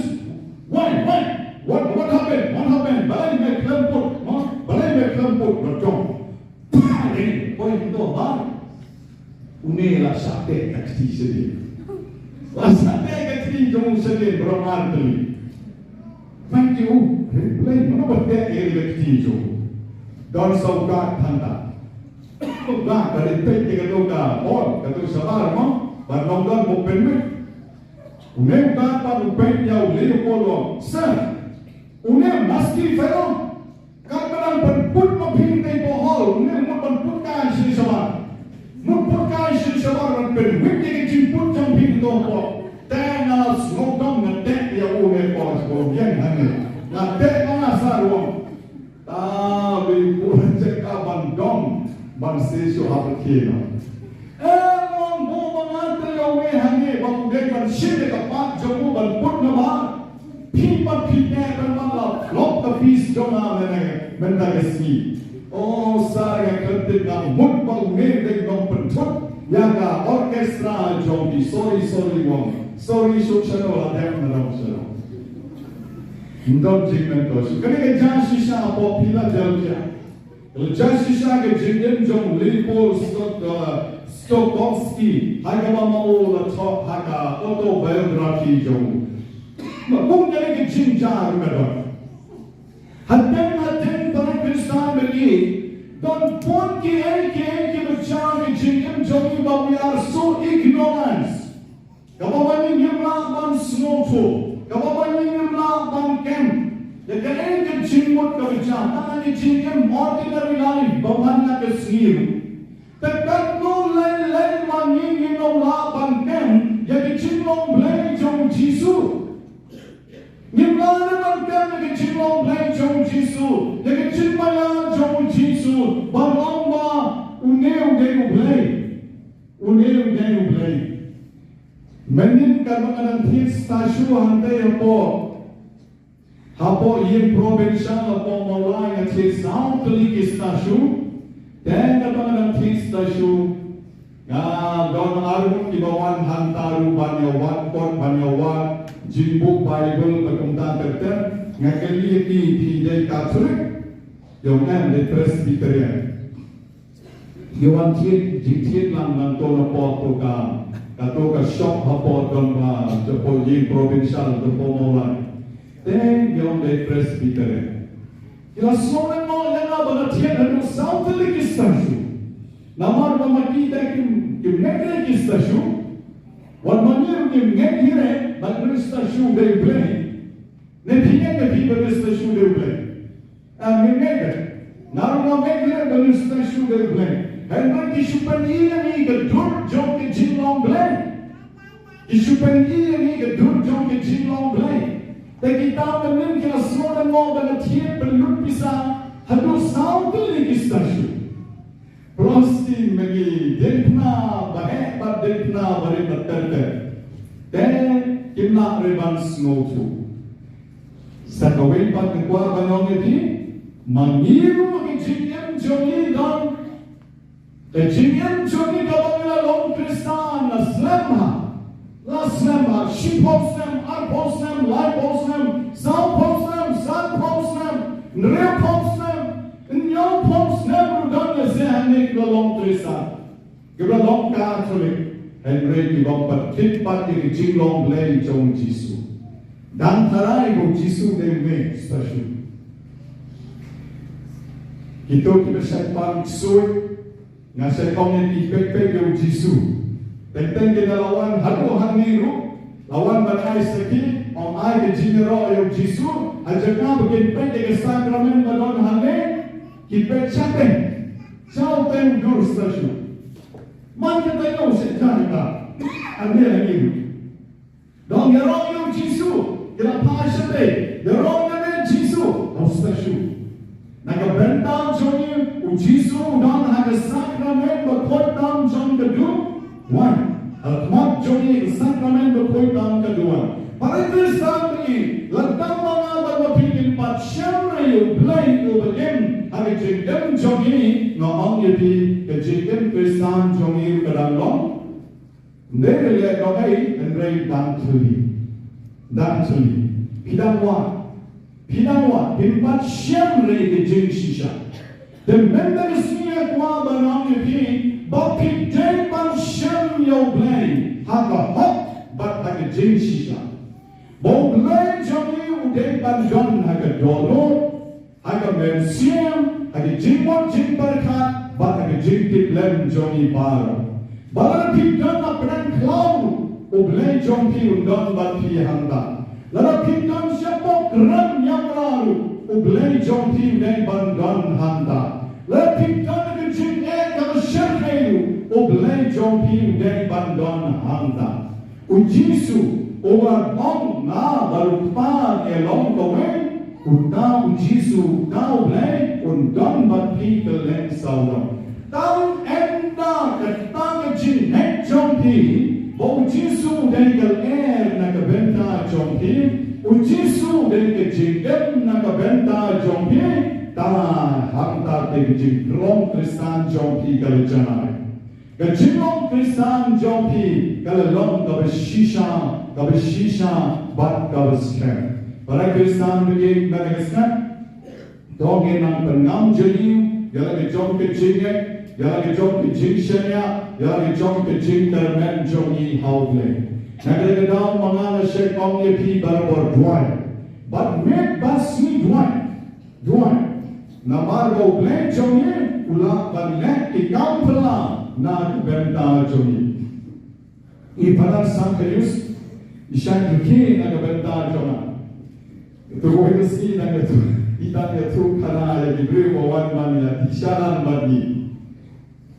why, why, what, what happened, what happened, balei me khlem put, no? Balei me khlem put, ba jong. Pah, eh, poi hangto ba. Une la shah teh ka kti shadien. La shah teh ka kti jong u shadien, ba la mar tylli. Thank you. Balei, mano ba teh ïa ka kti jong u? Don sa u guard hangta. Ba ka dei peit ïa kato ka hall, kato shabar mo, ba nongdon mo pynmih. Une u guard pat u peit ïa u Leopold u ong, sir, une u nasty fellow. Katba dang pynput ma phi te hapoh hall, une u mut ban put kai sha shabar. Mut put kai sha shabar ban pynwit ïa ka jingput jong phi to hapoh. Te nga la sngewdom nga teh ïa u ne por sngewdom ïeng hangne. Nga teh ma nga sa ruh. Ta wei pun jaka ban dom ban shisha ha pyrthei no. E long mo ba nga teh ïa u ne hangne ba u dei ban shim ïa ka pat jong u ban put na bar. Phi pat phi teh ban ban la lop ka fees jong nga mynne mynta ka sngi. O sir, nga kyntait nga mut ba u ne u dei nongpynthut ïa ka orchestra jong phi. Sorry, sorry, wong. Sorry, shuh shano la dep na dong shano. Ndon jingmyntoi shuh. Kane ka jia shisha hapoh Philadelphia. Ka la jia shisha ka jingim jong Leopold Stok-, uh, Stokowski. Ha kaba ma u la thoh ha ka autobiography jong u. Ba kum kane ka jingjia ruh ka don. Hadien hadien ba Khristan ba ïeit, don bun kiei kiei kiba jia ha ka jingim jong ngi ba we are so ignorant. Kaba ma ngi ngim lah ban sngewthuh, kaba ma ngi ngim lah ban kem ïa kaei ka jingmut kaba jia, tang ka jingim ordinary life ba man la ka sngi ruh. Te katno lei lei ma ngi ngim lah ban kem ïa ka jinglong Blei jong u Jisu. Ngim lah ban kem ïa ka jinglong Blei jong u Jisu, ïa ka jingmaïa jong u Jisu, ban ong ba une u dei u Blei. Une u dei u Blei. Mynnin katba nga dang thied statue hangtei hapoh, hapoh ïing provincial hapoh Mawlai nga thied saw tylli ki statue. Te katba nga dang thied statue, Nga don arngut kiba wan hangta ruh ban ïa wad kot, ban ïa wad jingbuh Baibl bad kumta ter ter. Nga kylli ïa ki, phi dei Katholik? Ki ong em, dei Presbyterian. Ki wan thied, jingthied lang nangto na pdeng to ka, kato ka shop hapoh Don, ah, hapoh ïing provincial hapoh Mawlai. Te ki ong dei Presbyterian. Ki la sngew lyngngoh ïa nga ba nga thied haduh saw tylli ki statue. Namar ba ma ki te kim, kim ngeit re ki statue. Wat ma ngi ruh ngim ngeit hi re ba une u statue u dei u Blei. Ne phi ngeit ne phi ba une u statue u dei u Blei? Ah, ngim ngeit re. Nga ruh ngam ngeit hi re ba une u statue u dei u Blei. Hynrei ki shu pyni ïa ngi ka dur jong ka jinglong Blei. Ki shu pyni ïa ngi ka dur jong ka jinglong Blei. Te kita mynnin ki la sngew lyngngoh ba nga thied pynlut pisa haduh saw tylli ki statue. Plosti ma ngi, diengphna ba heh bad diengphna ba rit bad ter ter. Te kim lah re ban sngewthuh. Sa kawei pat nga kwah ban ong ïa phi, ma ngi ruh ka jingim jong ngi don, ka jingim jong ngi kaba ngi la long Khristan la slem ha, la slem ha, shiphew snem, arphew snem, laiphew snem, sawphew snem, sanphew snem, hynriewphew snem, hynñiewphew snem ruh don ïa se hangne kiba long Khristan. Kiba long Katholik, hynrei ki bym pat thied pat ïa ka jinglong Blei jong u Jisu. Dang tharai ba u Jisu dei u mei, sa shu. Kito kiba shait pang ksuid, nga shait ong ïa ki, peit peit ïa u Jisu. Teng teng ki la wan haduh hangne ruh, la wan ban ai sakhi, ong ai ka jingïaroh ïa u Jisu, ha jaka ba kin peit ïa ka sakramen ba don hangne, ki peit shatei. Shatei u dur, sa shu. Man kata ka u shet jan ka. Ane ane. Dang ïaroh ïa u Jisu. Ïa la phah shatei. Ïaroh ïa u Jisu. Hau sa shu. Na ka bynta jong ngi u Jisu u don ha ka sakramen bakhuid tam jong ka duwan. Ha khmat jong ngi ka sakramen bakhuid tam ka duwan. Para Khristan, lada ma nga bad ma phi ngim pat shem ïa u Blei uba im ha ka jingim jong ngi, nga ong ïa phi, ka jingim Khristan jong ngi ka dang long, ym dei re leh dong ei, hynrei dang thylli. Dang thylli. Phi dang wad. Phi dang wad. Phim pat shem ïa ka jingshisha. Te mynta ka sngi nga kwah ban ong ïa phi ba phi dei ban shem ïa u Blei ha ka hok bad ha ka jingshisha. Ba u Blei jong ngi u dei ban don ha ka dohnud, ha ka mynsiem, ha ka jingmut jingpyrkhat bad ha ka jingtiplem jong ngi baroh. Ba lada phi don ha pdeng khlaw, u Blei jong phi un don bad phi hangta. Lada phi don shapoh kren ïa u Blei jong phi u dei ban don hangta. Lada phi don ka jingeh kaba shyrkhei, u Blei jong phi u dei ban don hangta. U Jisu, uba ong nga bad u Kpa ngi long kawei, uta u Jisu, uta u Blei un don bad phi kylleng sawdong. Tang ynda kata ka jingngeit jong phi ba u Jisu u dei ka lyer na ka bynta jong phi, u Jisu u dei ka jingim na ka bynta jong phi, ta hangta te ka jinglong Khristan jong phi ka la janai. Ka jinglong Khristan jong phi ka la long kaba shisha, kaba shisha bad kaba skhem. Para Khristan ba ïeit bad ka skhem. To ngin nang pynngam jingim ïa la ka jong ka jingngeit, ïa la ka jong ka jingshaniah, ïa la ka jong ka jingkyrmen jong ngi ha u Blei. Na kata ka daw ma nga nga shait ong ïa phi barabor, duwai. Bad miet bad sngi duwai. Duwai. Namar ba u Blei jong ngi u lah ban leh ki kam phylla na ka bynta jong ngi. I Phadar Sangkaius i shait rkhie na ka bynta jong nga. Te kawei ka sngi i dang ïathuh, i dang ïathuh khana ïa ki briew ba wan ban ïa, i shalan bad ngi.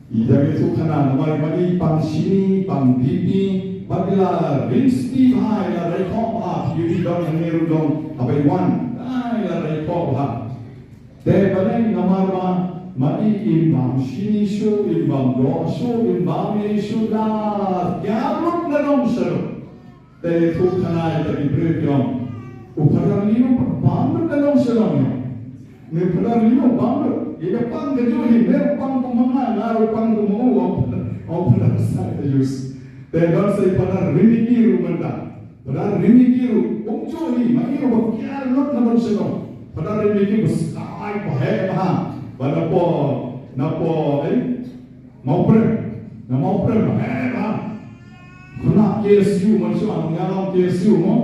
I dang ïathuh khana namar i mane i pang shini, pang bibi, bad i la ring sngewbha, i la rai khoh bha, i dang hangne ruh dang, haba i wan, ah, i la rai khoh bha. Te balei? Namar ba ma i im bam shini shuh, im bam doh shuh, im bam ei shuh, la kiar lut na dong shuh. Te ïathuh khana ïa ki briew ki ong, u Phadar Liu bam lut na dong shuh, ong. Ne Phadar Liu bam lut, ïa ka pang ka jong hi, ne pang kum ma nga, nga ruh pang kum ma u, ong. Ong Phadar Zacchaeus. Te don sa i Phadar Rimiki ruh mynta. Phadar Rimiki ruh. Um ju hi, ma i ruh ba kiar lut na ban shalom. Phadar Rimiki ba skai ba heh ba ha. Ba na po, na po, eh? Mawprem. Na Mawprem ba heh ba ha. Khynnah K S U, man shu ang nga long K S U mo.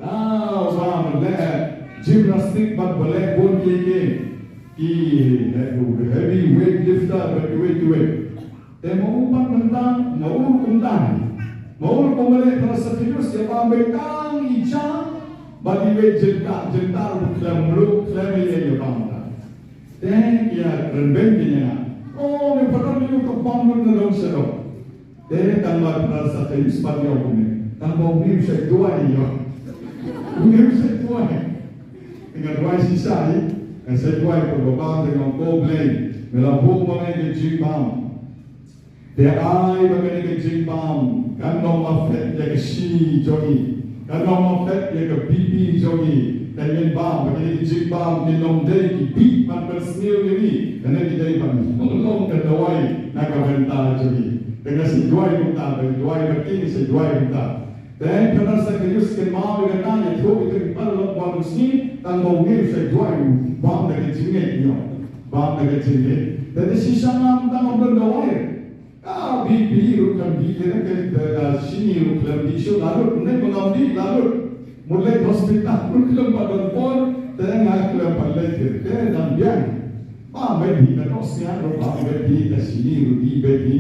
Ah, ba leh gymnastic bad ba leh bun ki ki. Ki, eh, heavy weight lifter bad ki weight ki weight. Te ma u pat mynta, ma u kumta hi. Ma u kumta hi, Phadar Zacchaeus ïa bam bad tang i ja, bad iwei jyntar, jyntar ba khlem mluh, khlem ïa ïa bam ta. Te ki ïa kren beiñ ki ïa nga. O, me Phadar me u ka bam lut na dong sha dong. Te tang ba Phadar Zacchaeus pat ïa u me. Tang ba u me u shait duwai ïa. U me u shait duwai. Nga duwai shisha hi. Nga shait duwai pat ba bam te nga ong ko Blei. Me la buh ma ngi ka jingbam. Te ai ba kane ka jingbam kan ym phet ïa ka shini jong ngi, kan ym phet ïa ka B P jong ngi. Kan ngin bam ba kane ka jingbam kin ym dei ki bih ban pynsniew ïa ngi, kane ki dei ban long ka dawai na ka bynta jong ngi. Te nga sa duwai kumta, ba duwai ba kin sa duwai kumta. Te Phadar Zacchaeus kin mau ïa kata, ïathuh ïa ki paralok ba u sngi, tang ba u ngeit sa duwai u bam da ka jingngeit ïa. Bam da ka jingngeit. Te te shisha ngam tang ym don dawai. Ka B P ruh kan bih, ka, ka, ka shini ruh kan bih shuh, la lut, ne ba ngam bih, la lut. Mut leit hospital ruh khlem pat don por, te nga khlem pat leit, te dang biang. Ba bad hi ka dohsniang ruh, ba bad hi ka shini ruh, di bad hi.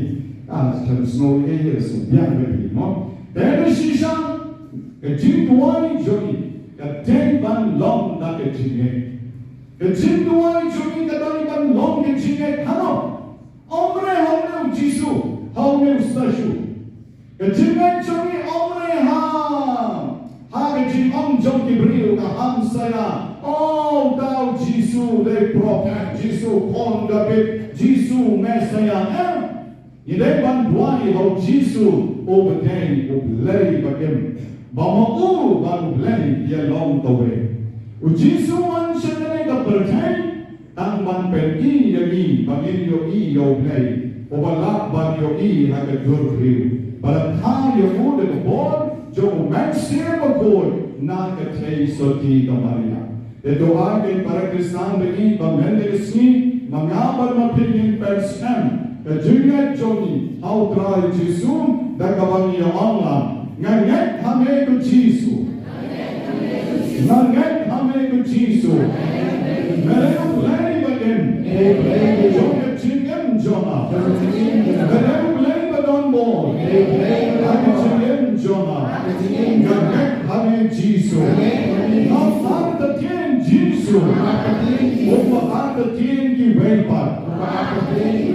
Ah, kan sngew ei ei, sngew biang bad hi mo. Te ka shisha, ka jingduwai jong ngi ka dei ban long da ka jingngeit. Ka jingduwai jong ngi ka dei ban long ka jingngeit. Hano? Ym re ha une u Jisu, ha une u Stashu. Ka jingngeit jong ngi ym re ha, ha ka jingong jong ki briew, ka hamsaia. O, uta u Jisu dei prophet, Jisu khun David, Jisu Messaïah, eh? Ngi dei ban duwai ha u Jisu, u ba dei u Blei ba im, ba ma u bad u Blei ki ïalong kawei. U Jisu wan sha kane ka pyrthei, tang ban pyni ïa ngi ba ngin ïohi ïa u Blei, uba lah ban ïohi ha ka dur briew. Ba la thaw ïa u da ka bor jong u Mynsiem Bakhuid na ka thei sotti ka Maria. Te to ai kin para Khristan ba ngi ba mynta ka sngi, ma nga bad ma phi ngin pynskhem ka jingngeit jong ngi ha u Trai Jisu, da kaba ngi ong lang. Nga ngeit ha me ko Jisu. Nga ngeit ha me ko Jisu. Me dei u Blei ba im. Jong ka jingim jong nga. Me dei u Blei ba don bor ha ka jingim jong nga. Nga ngeit ha me Jisu. Nga artatien Jisu. Uba artatien kiwei pat.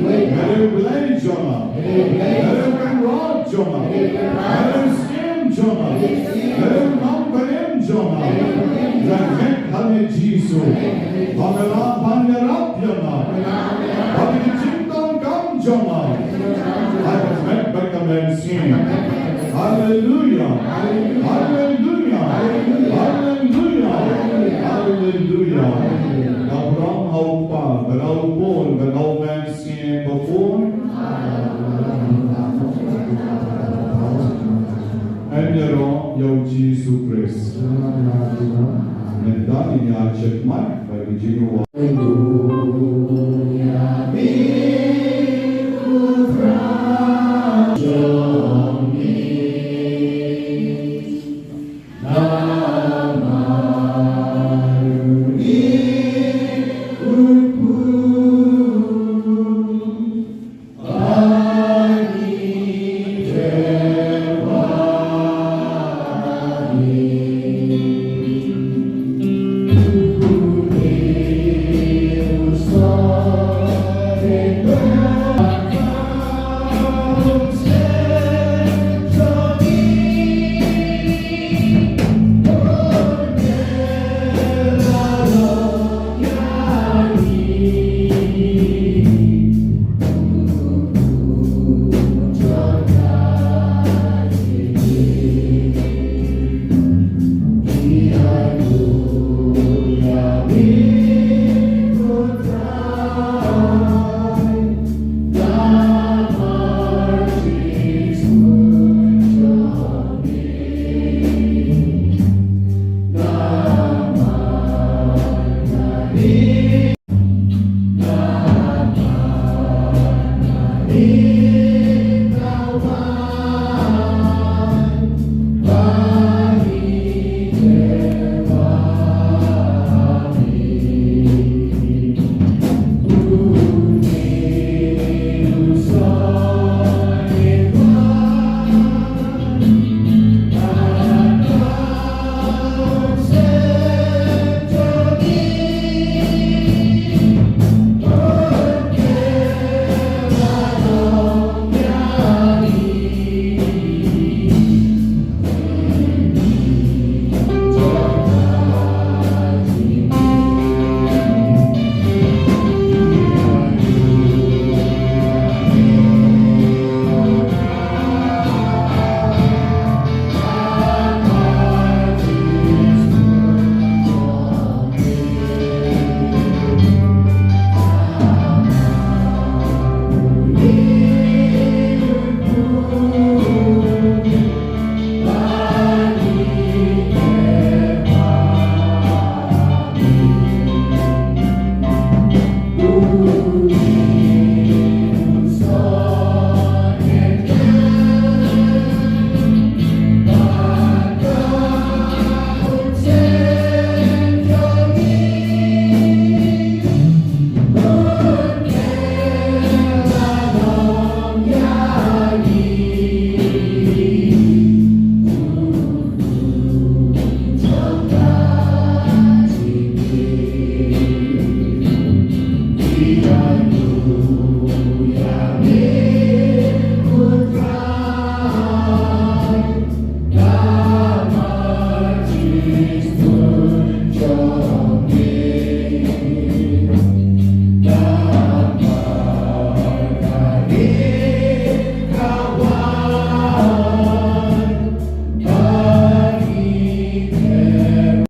Me dei u Blei jong nga. Me dei u Kynrad jong nga. Me dei u Syiem jong nga. Me dei u Nongpynim jong nga. Nga ngeit ha me Jisu. Ba me lah ban ïarap ïa nga. Ba me dei ka jingdonkam jong nga. Ai ba met bad ka Mynsiem. Haleluia. Haleluia. Haleluia. Haleluia. Ka burom ha u Kpa, bad ha u Khun, bad ha u Mynsiem Bakhuid. Yn ïaroh ïa u Jisu Khrist. Mynta ngin ïa checkmate bad ka jingïaroh.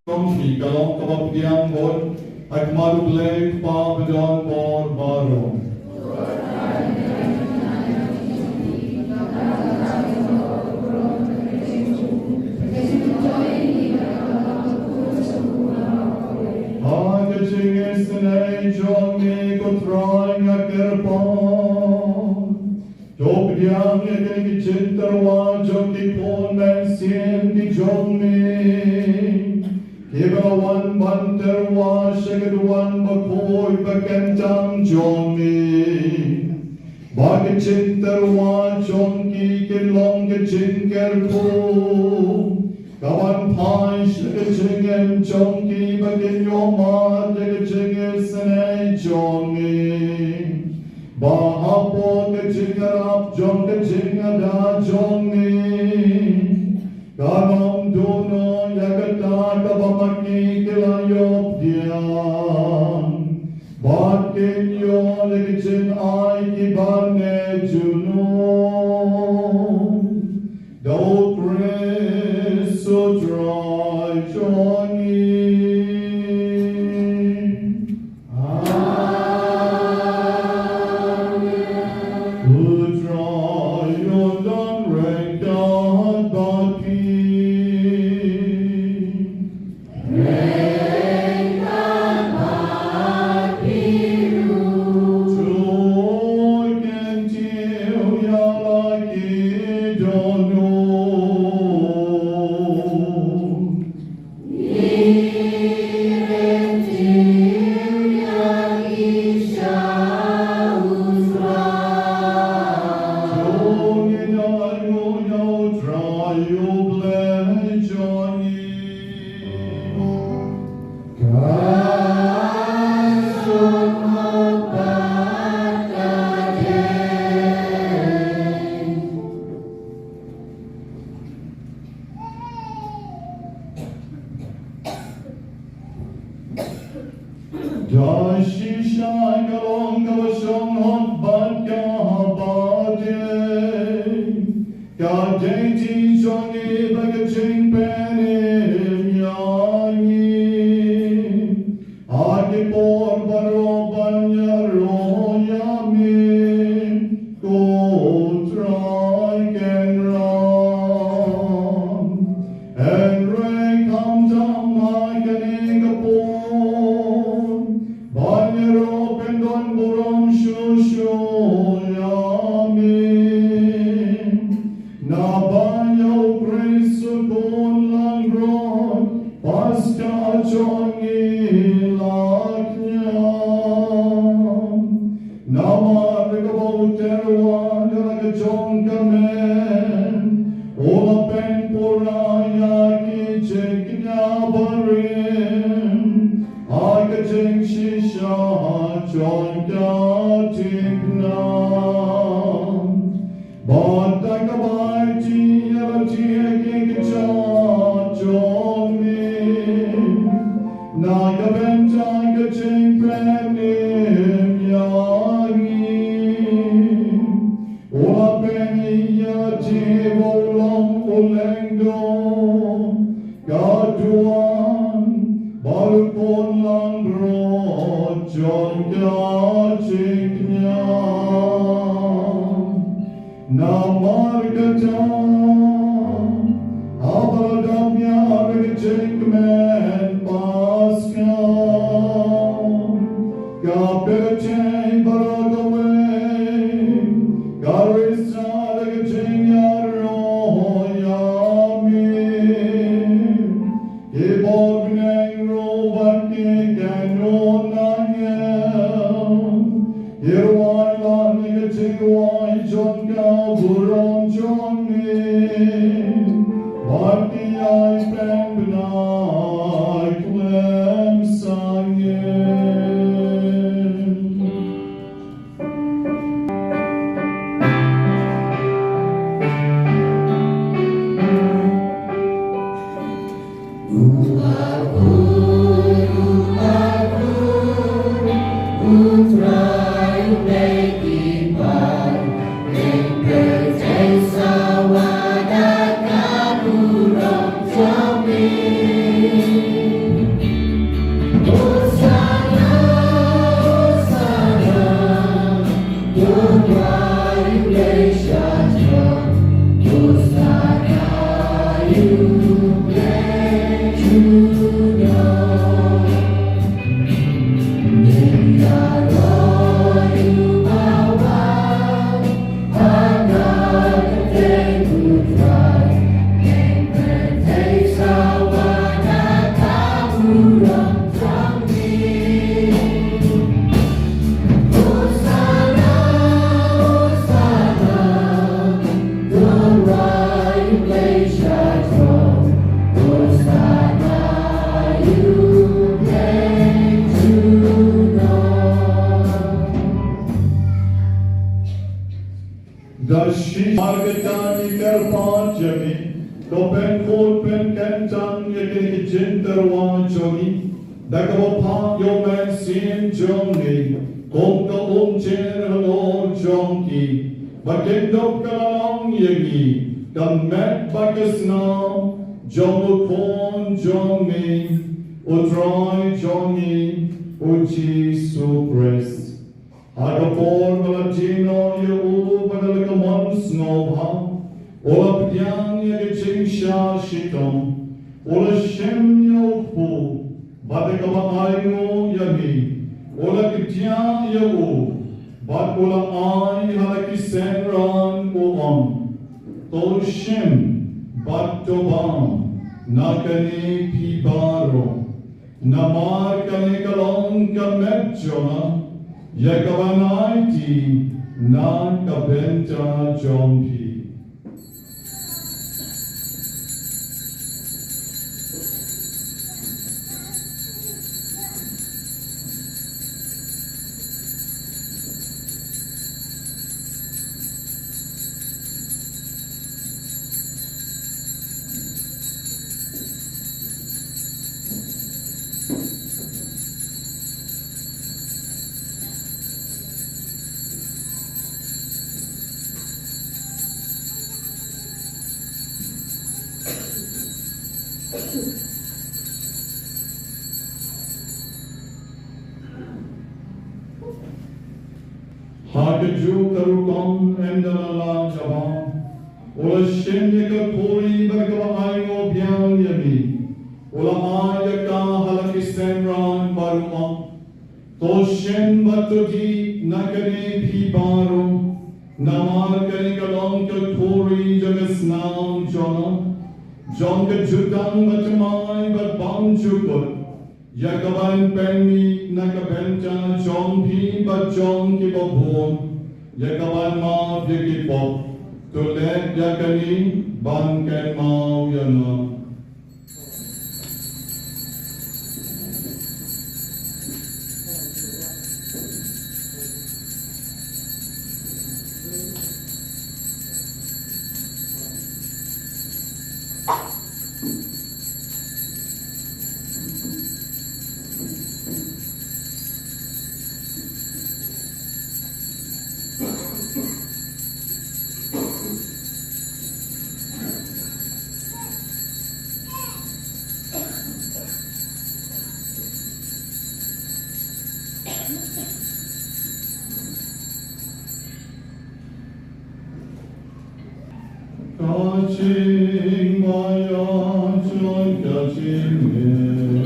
Kong shi ka long kaba pdiang bun ha khmat U Blei Kpa ba don bor baroh. Ha ka jingisynei jong me ko Trai nga kyrpad. To pdiang ïa kine ki jingtyrwa jong ki khun mynsiem ki jong me, kiba la wan ban tyrwa sha ka duwan bakhuid bakyntang jong me. Ba ki jingtyrwa jong ki kin long ki jingkyrkhu kaban phai sha ka jingim jong ki ba kin ïohmad ïa ka jingisynei jong me. Ba hapoh ka jingïarap jong ka jingada jong me, kan ym duh noh ïa kata kaba ma ki ki la ïoh pdiang. Bad kin ïoh ïa ki jingai kiba ne junom. Da U Khrist U Trai jong ngi. Amen. U Trai un don ryngkat bad phi. Da shisha ka long kaba shong hok bad kaba dei, ka dei ti jong ngi bad ka jingpynim ïa ngi ha ki por baroh ban ïaroh ïa me, ko Trai Kynrad. Hynrei khamtam ha kane ka por ban ïaroh pyndonburom shuh shuh ïa me. Naba ïa U Khrist U Khun langbrot Paskha jong ngi la khñiang. Namar kaba u tyrwa da la ka jong ka met u la pynpura ïa ki jingkñia barim ha ka jingshisha jong ka thikna. Bad da kaba ai ïa la ki kjat jong me na ka bynta ka jingpynim ïa ngi, u la pyni ïa ki ba u long u lyngdoh ka duwan bad u khun langbrot jong ka jingkñia. Namar kata, haba la dap ïa ka jingkmen Paskha, ka pyrthei baroh kawei ka risa da ka jingïaroh ïa me. Ki bor bneng ruh bad ki kynnoh na ngi, ki rwai lad ïa ka jingrwai jong ka burom jong me, bad ki ïai pynbna khlem sangeh. Da shi markatani kyrpad ïa ngi, to pynkhuid pynkyntang ïa kine ki jingtyrwa jong ngi, da kaba phah ïa u Mynsiem jong ngi kum ka umjer halor jong ki, ba kin dap ka la long ïa ngi ka met bad ka snam jong u Khun jong ngi, u Trai jong ngi, u Jisu Khrist. Ha ka por ba la die noh ïa u bad da la ka mon sngewbha, u la pdiang ïa ka jingshah shitom, u la shim ïa u kpu, bad da kaba ainguh ïa ngi, u la kdiah ïa u, bad u la ai ha la ki synran, u ong: To shim bad to bam na kane phi baroh. Namar kane ka long ka met jong nga, ïa kaban aiti na ka bynta jong phi. Ha kajuh ka rukom ynda la lah jabab, u la shim ïa ka khuri bad kaba ainguh biang ïa ngi, u la ai ïa ka ha la ki synran bad u ong: To shim bad to dih na kane phi baroh, namar kane ka long ka khuri jong ka snam jong nga, jong ka jutang bathymmai bad bymjukut, ïa kaban pynmih na ka bynta jong phi bad jong kiba bun, ïa kaban map ïa ki pop. To leh ïa kane ban kynmaw ïa nga. Ka jingmaïa jong ka jingim.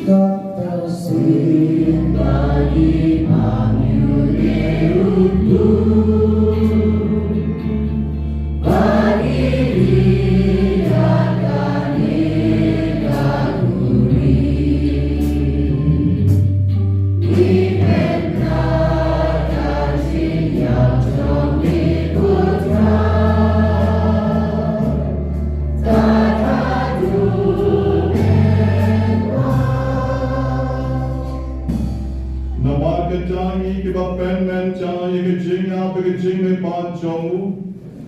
Ka tang sien ba ngi pang ïa u Trai. Ba ngi ïa kane ka khuri. Namar kata ngi kiba pynmynta ïa ka jingïap bad ka jingmihpat jong u,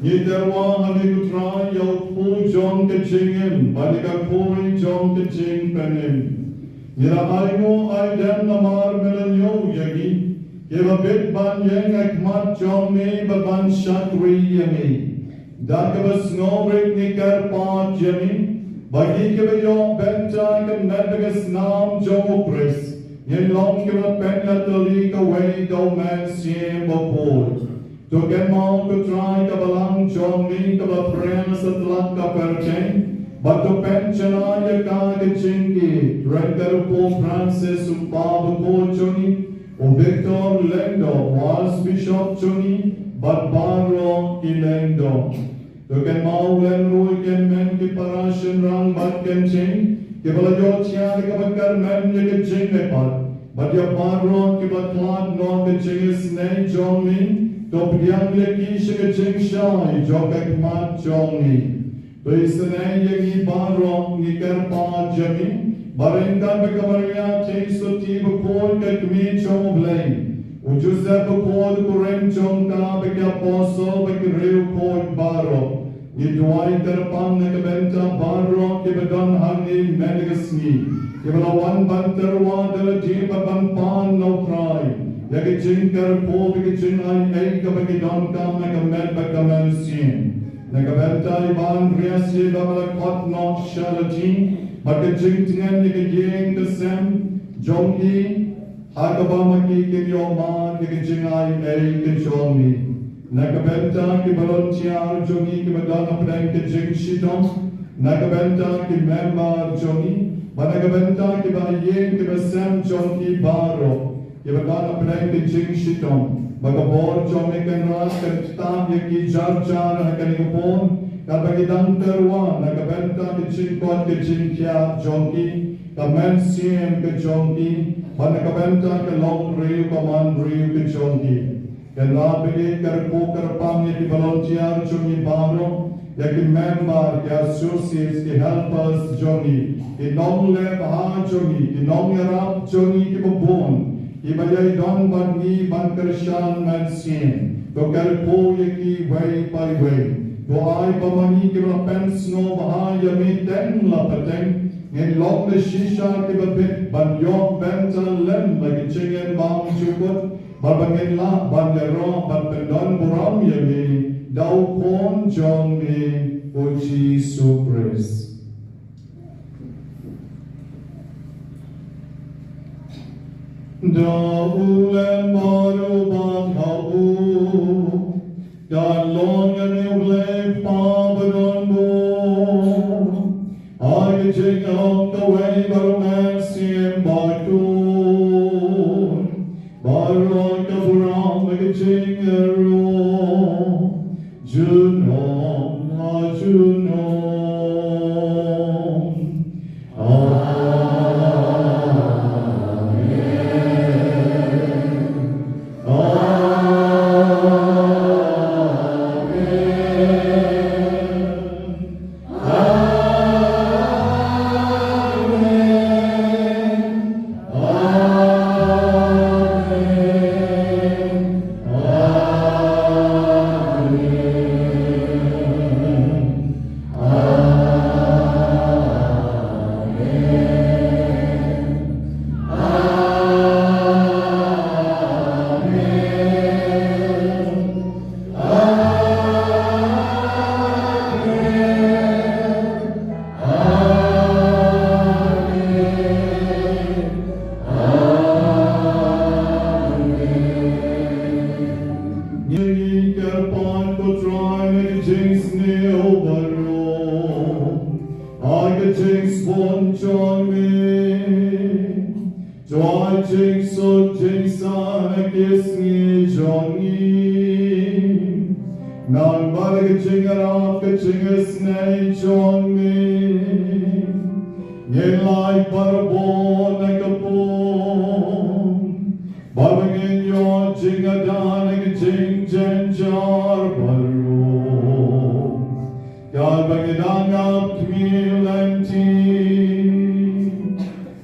ngi tyrwa ha me ko Trai ïa u kpu jong ka jingim bad ïa ka khuri jong ka jingpynim. Ngi la ainguh aidem namar me la ñiew ïa ngi, kiba bit ban ïeng ha khmat jong me bad ban shakri ïa me. Da kaba sngewrit ngi kyrpad ïa me, ba ngi kiba ïoh bynta ka met bad ka snam jong u Khrist, Ngin long kiba pynïatylli kawei da u Mynsiem Bakhuid. To kynmaw ko Trai ka balang jong ngi kaba pyrshah satlak ka pyrthei, bad to pynshna ïa ka ka jingïeit, ryngkat u Pope Francis u Kpa Bakhuid jong ngi, u Victor Lyngdoh u Archbishop jong ngi, bad baroh ki lyngdoh. To kynmaw lem ruh ïa ki hynmen ki para shynrang bad ki ktien kiba la ïoh thiah ïa kaba kyrmen ïa ka jingmihpat, bad ïa baroh kiba khlad noh ka jingisynei jong ngi. To pdiang ïa ki sha ka jingshai jong ka khmat jong ngi. To isynei ïa ngi baroh ngi kyrpad jong ngi, ba ryngkat bad ka Maria Theisotti Bakhuid ka Kmie jong u Blei, u Joseph Bakhuid u kurim jong ka, bad ki apostol bad ki riewkhuid baroh, ngi duwai kyrpang na ka bynta baroh kiba don hangne mynta ka sngi, kiba la wan ban tyrwa da lade bad ban pan na u Trai ïa ka jingkyrkhu bad ka jingaiei kaba ki donkam na ka met bad ka mynsiem. Na ka bynta i Bah Andreas Shiba ba la khot noh sha lade, bad ka jingtngen ïa ka ïing ka sem jong i, ha kaba ma ki kin ïoh mad ïa ka jingaiei ka jong i. Na ka bynta ki volunteer jong i kiba don hapdeng ka jingshitom, na ka bynta ki member jong i, bad na ka bynta ki bahaïing ki basem jong i baroh kiba don hapdeng ka jingshitom, ba ka bor jong me Kynrad kan ktah ïa ki jar jar ha kane ka por, katba ki dang tyrwa na ka bynta ka jingkoit ka jingkhiah jong ki, ka mynsiem ka jong ki, bad na ka bynta ka longbriew ka manbriew ka jong ki. Kynrad ba ngi kyrkhu kyrpang ïa ki volunteer jong i baroh, ïa ki member, ki associates, ki helpers jong i, ki nongleh bha jong i, ki nongïarap jong i kiba bun, kiba ïai don bad ngi ban kyrshan mynsiem. To kyrkhu ïa ki wei pa wei. To ai ba ma ngi kiba la pynsngewbha ïa me teng la pateng, ngin long da shisha kiba bit ban ïoh bynta lem la ki jingim bymjukut, bad ba ngin lah ban ïaroh bad pyndonburom ïa me da u Khun jong me u Jisu Khrist. Da u lem bad u bad ha u, da long ïa me u Blei Kpa badonbor. Ha ka jingïaroh kawei bad u Mynsiem Bakhuid, baroh ka burom bad ka jingïaroh junom la junom. Amen. Amen. Amen. Amen. Amen. Amen. Amen. Amen. Amen. Amen. Ngi kyrpad ko Trai na ka jingsniew baroh, ha ka jingsbun jong me. To ai jingsuk jingsaiñ ha ki sngi jong ngi. Nang bad ka jingïarap ka jingisynei jong me, ngin lait barabor na ka pung, bad ba ngin ïoh jingada na ka jingjynjar baroh. Katba ngi dang ap khmih lynti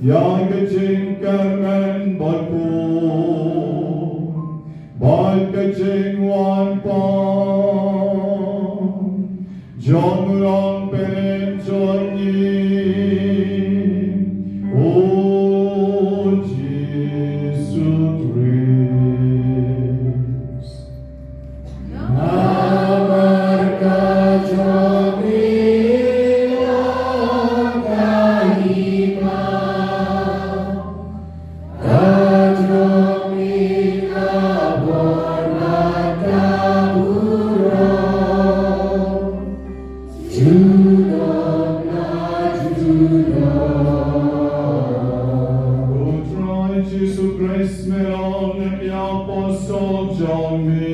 ïa ka jingkyrmen bakhuid bad ka jingwan pat jong u Nongpynim jong ngi, u Jisu Khrist. Namar ka jong ngi long ka hima, ka Jisu Khrist me long na ki apostol jong me.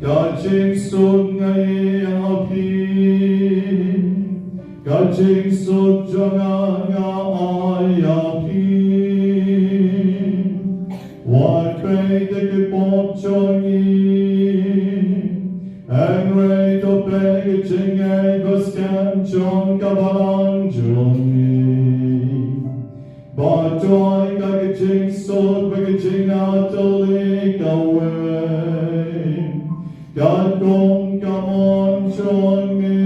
Ka jingsuk nga ai ha phi. Ka jingsuk jong nga nga ai ha phi. Wat peit ïa ki pop jong ngi. Hynrei to peit ïa ka jingngeit ba skhem jong ka balang jong ngi. Ba duwai ka ka jingsuk bad ka jingatylli kawei. Katkum ka mon jong me.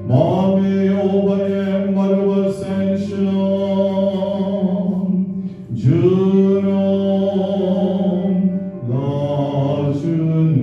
Ma me uba ïeng bad uba sngewsih. Junom la junom.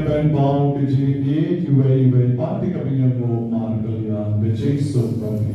Pynban ka jingïeit iwei iwei pat ïa ka bynta markylliang ka jingsuk ba me.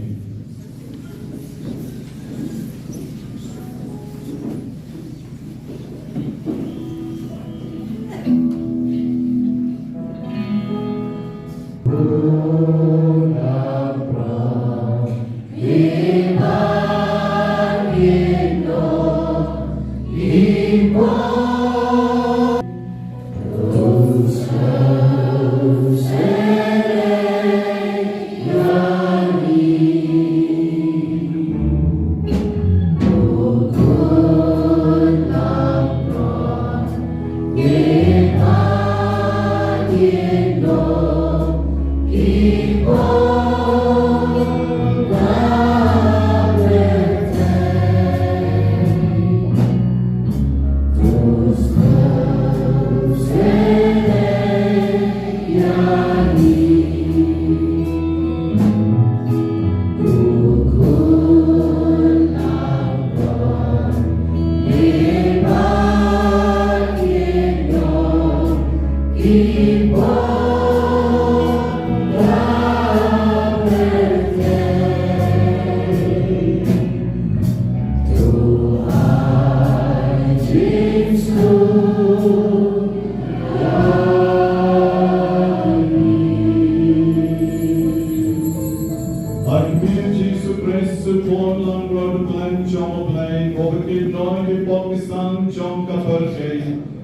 Ha ka kyrteng Jisu Khrist, u khun langbrot u khlaiñ jong U Blei, uba kit noh na ki pop ki sam jong ka pyrthei.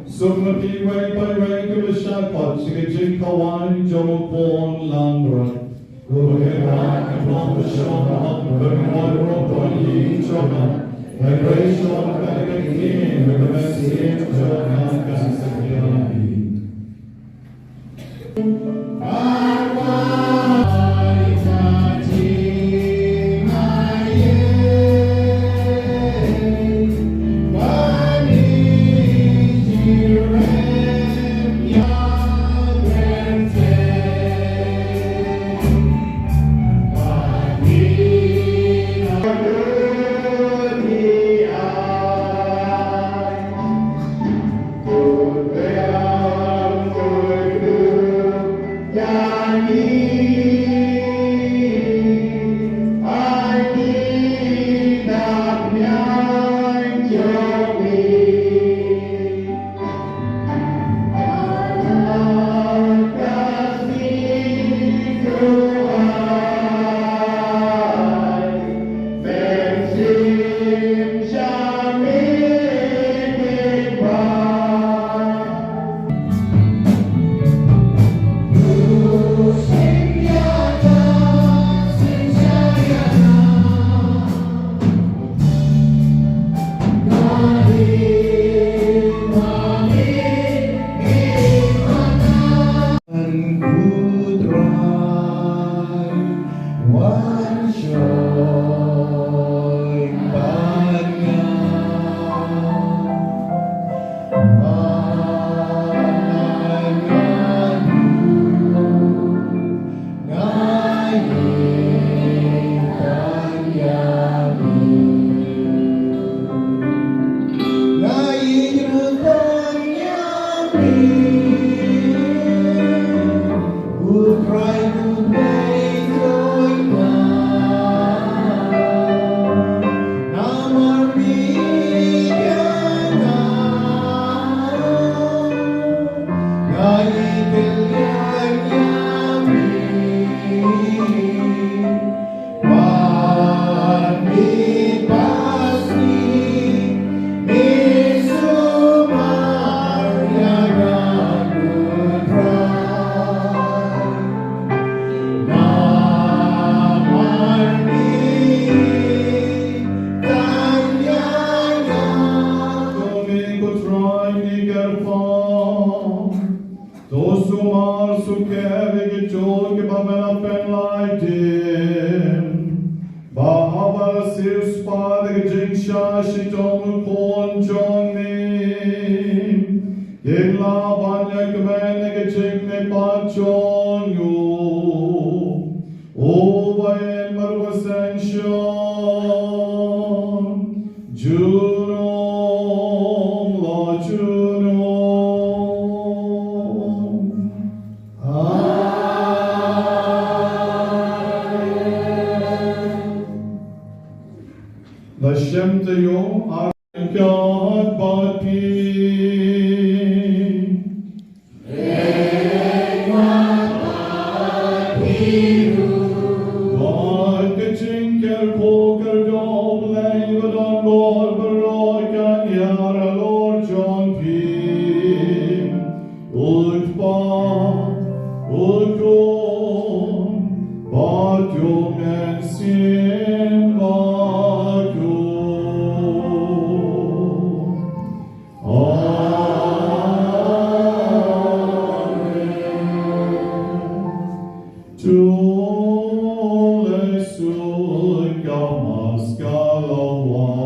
Suk ma phi iwei pa iwei kiba shah khot sha ka jingkhawai jong u khun langbrot. Uba kyrpad kan long ba shong ha ka bynta ruh ka jingïeit jong nga. Hynrei shong ha ka kyrteng bad ka mynsiem jong nga kan sa pynlong. To sumar sukher ïa ki jong kiba me la pynlait dim. Ba haba la siewspah da ka jingshah shitom u Khun jong me, kin lah ban ïa kmen ïa ka jingmihpat jong u. Uba ïeit bad uba sngewsih, junom la junom. Amen. Ba shem taïew ar kat bad phi. Bad ka jingkyrkhu kyrdoh U Blei ba don bor baroh kan ïar halor jong phi. U Kpa, U Khun, bad U Mynsiem Bakhuid. Amen. To leit suk ka Mass ka la wan.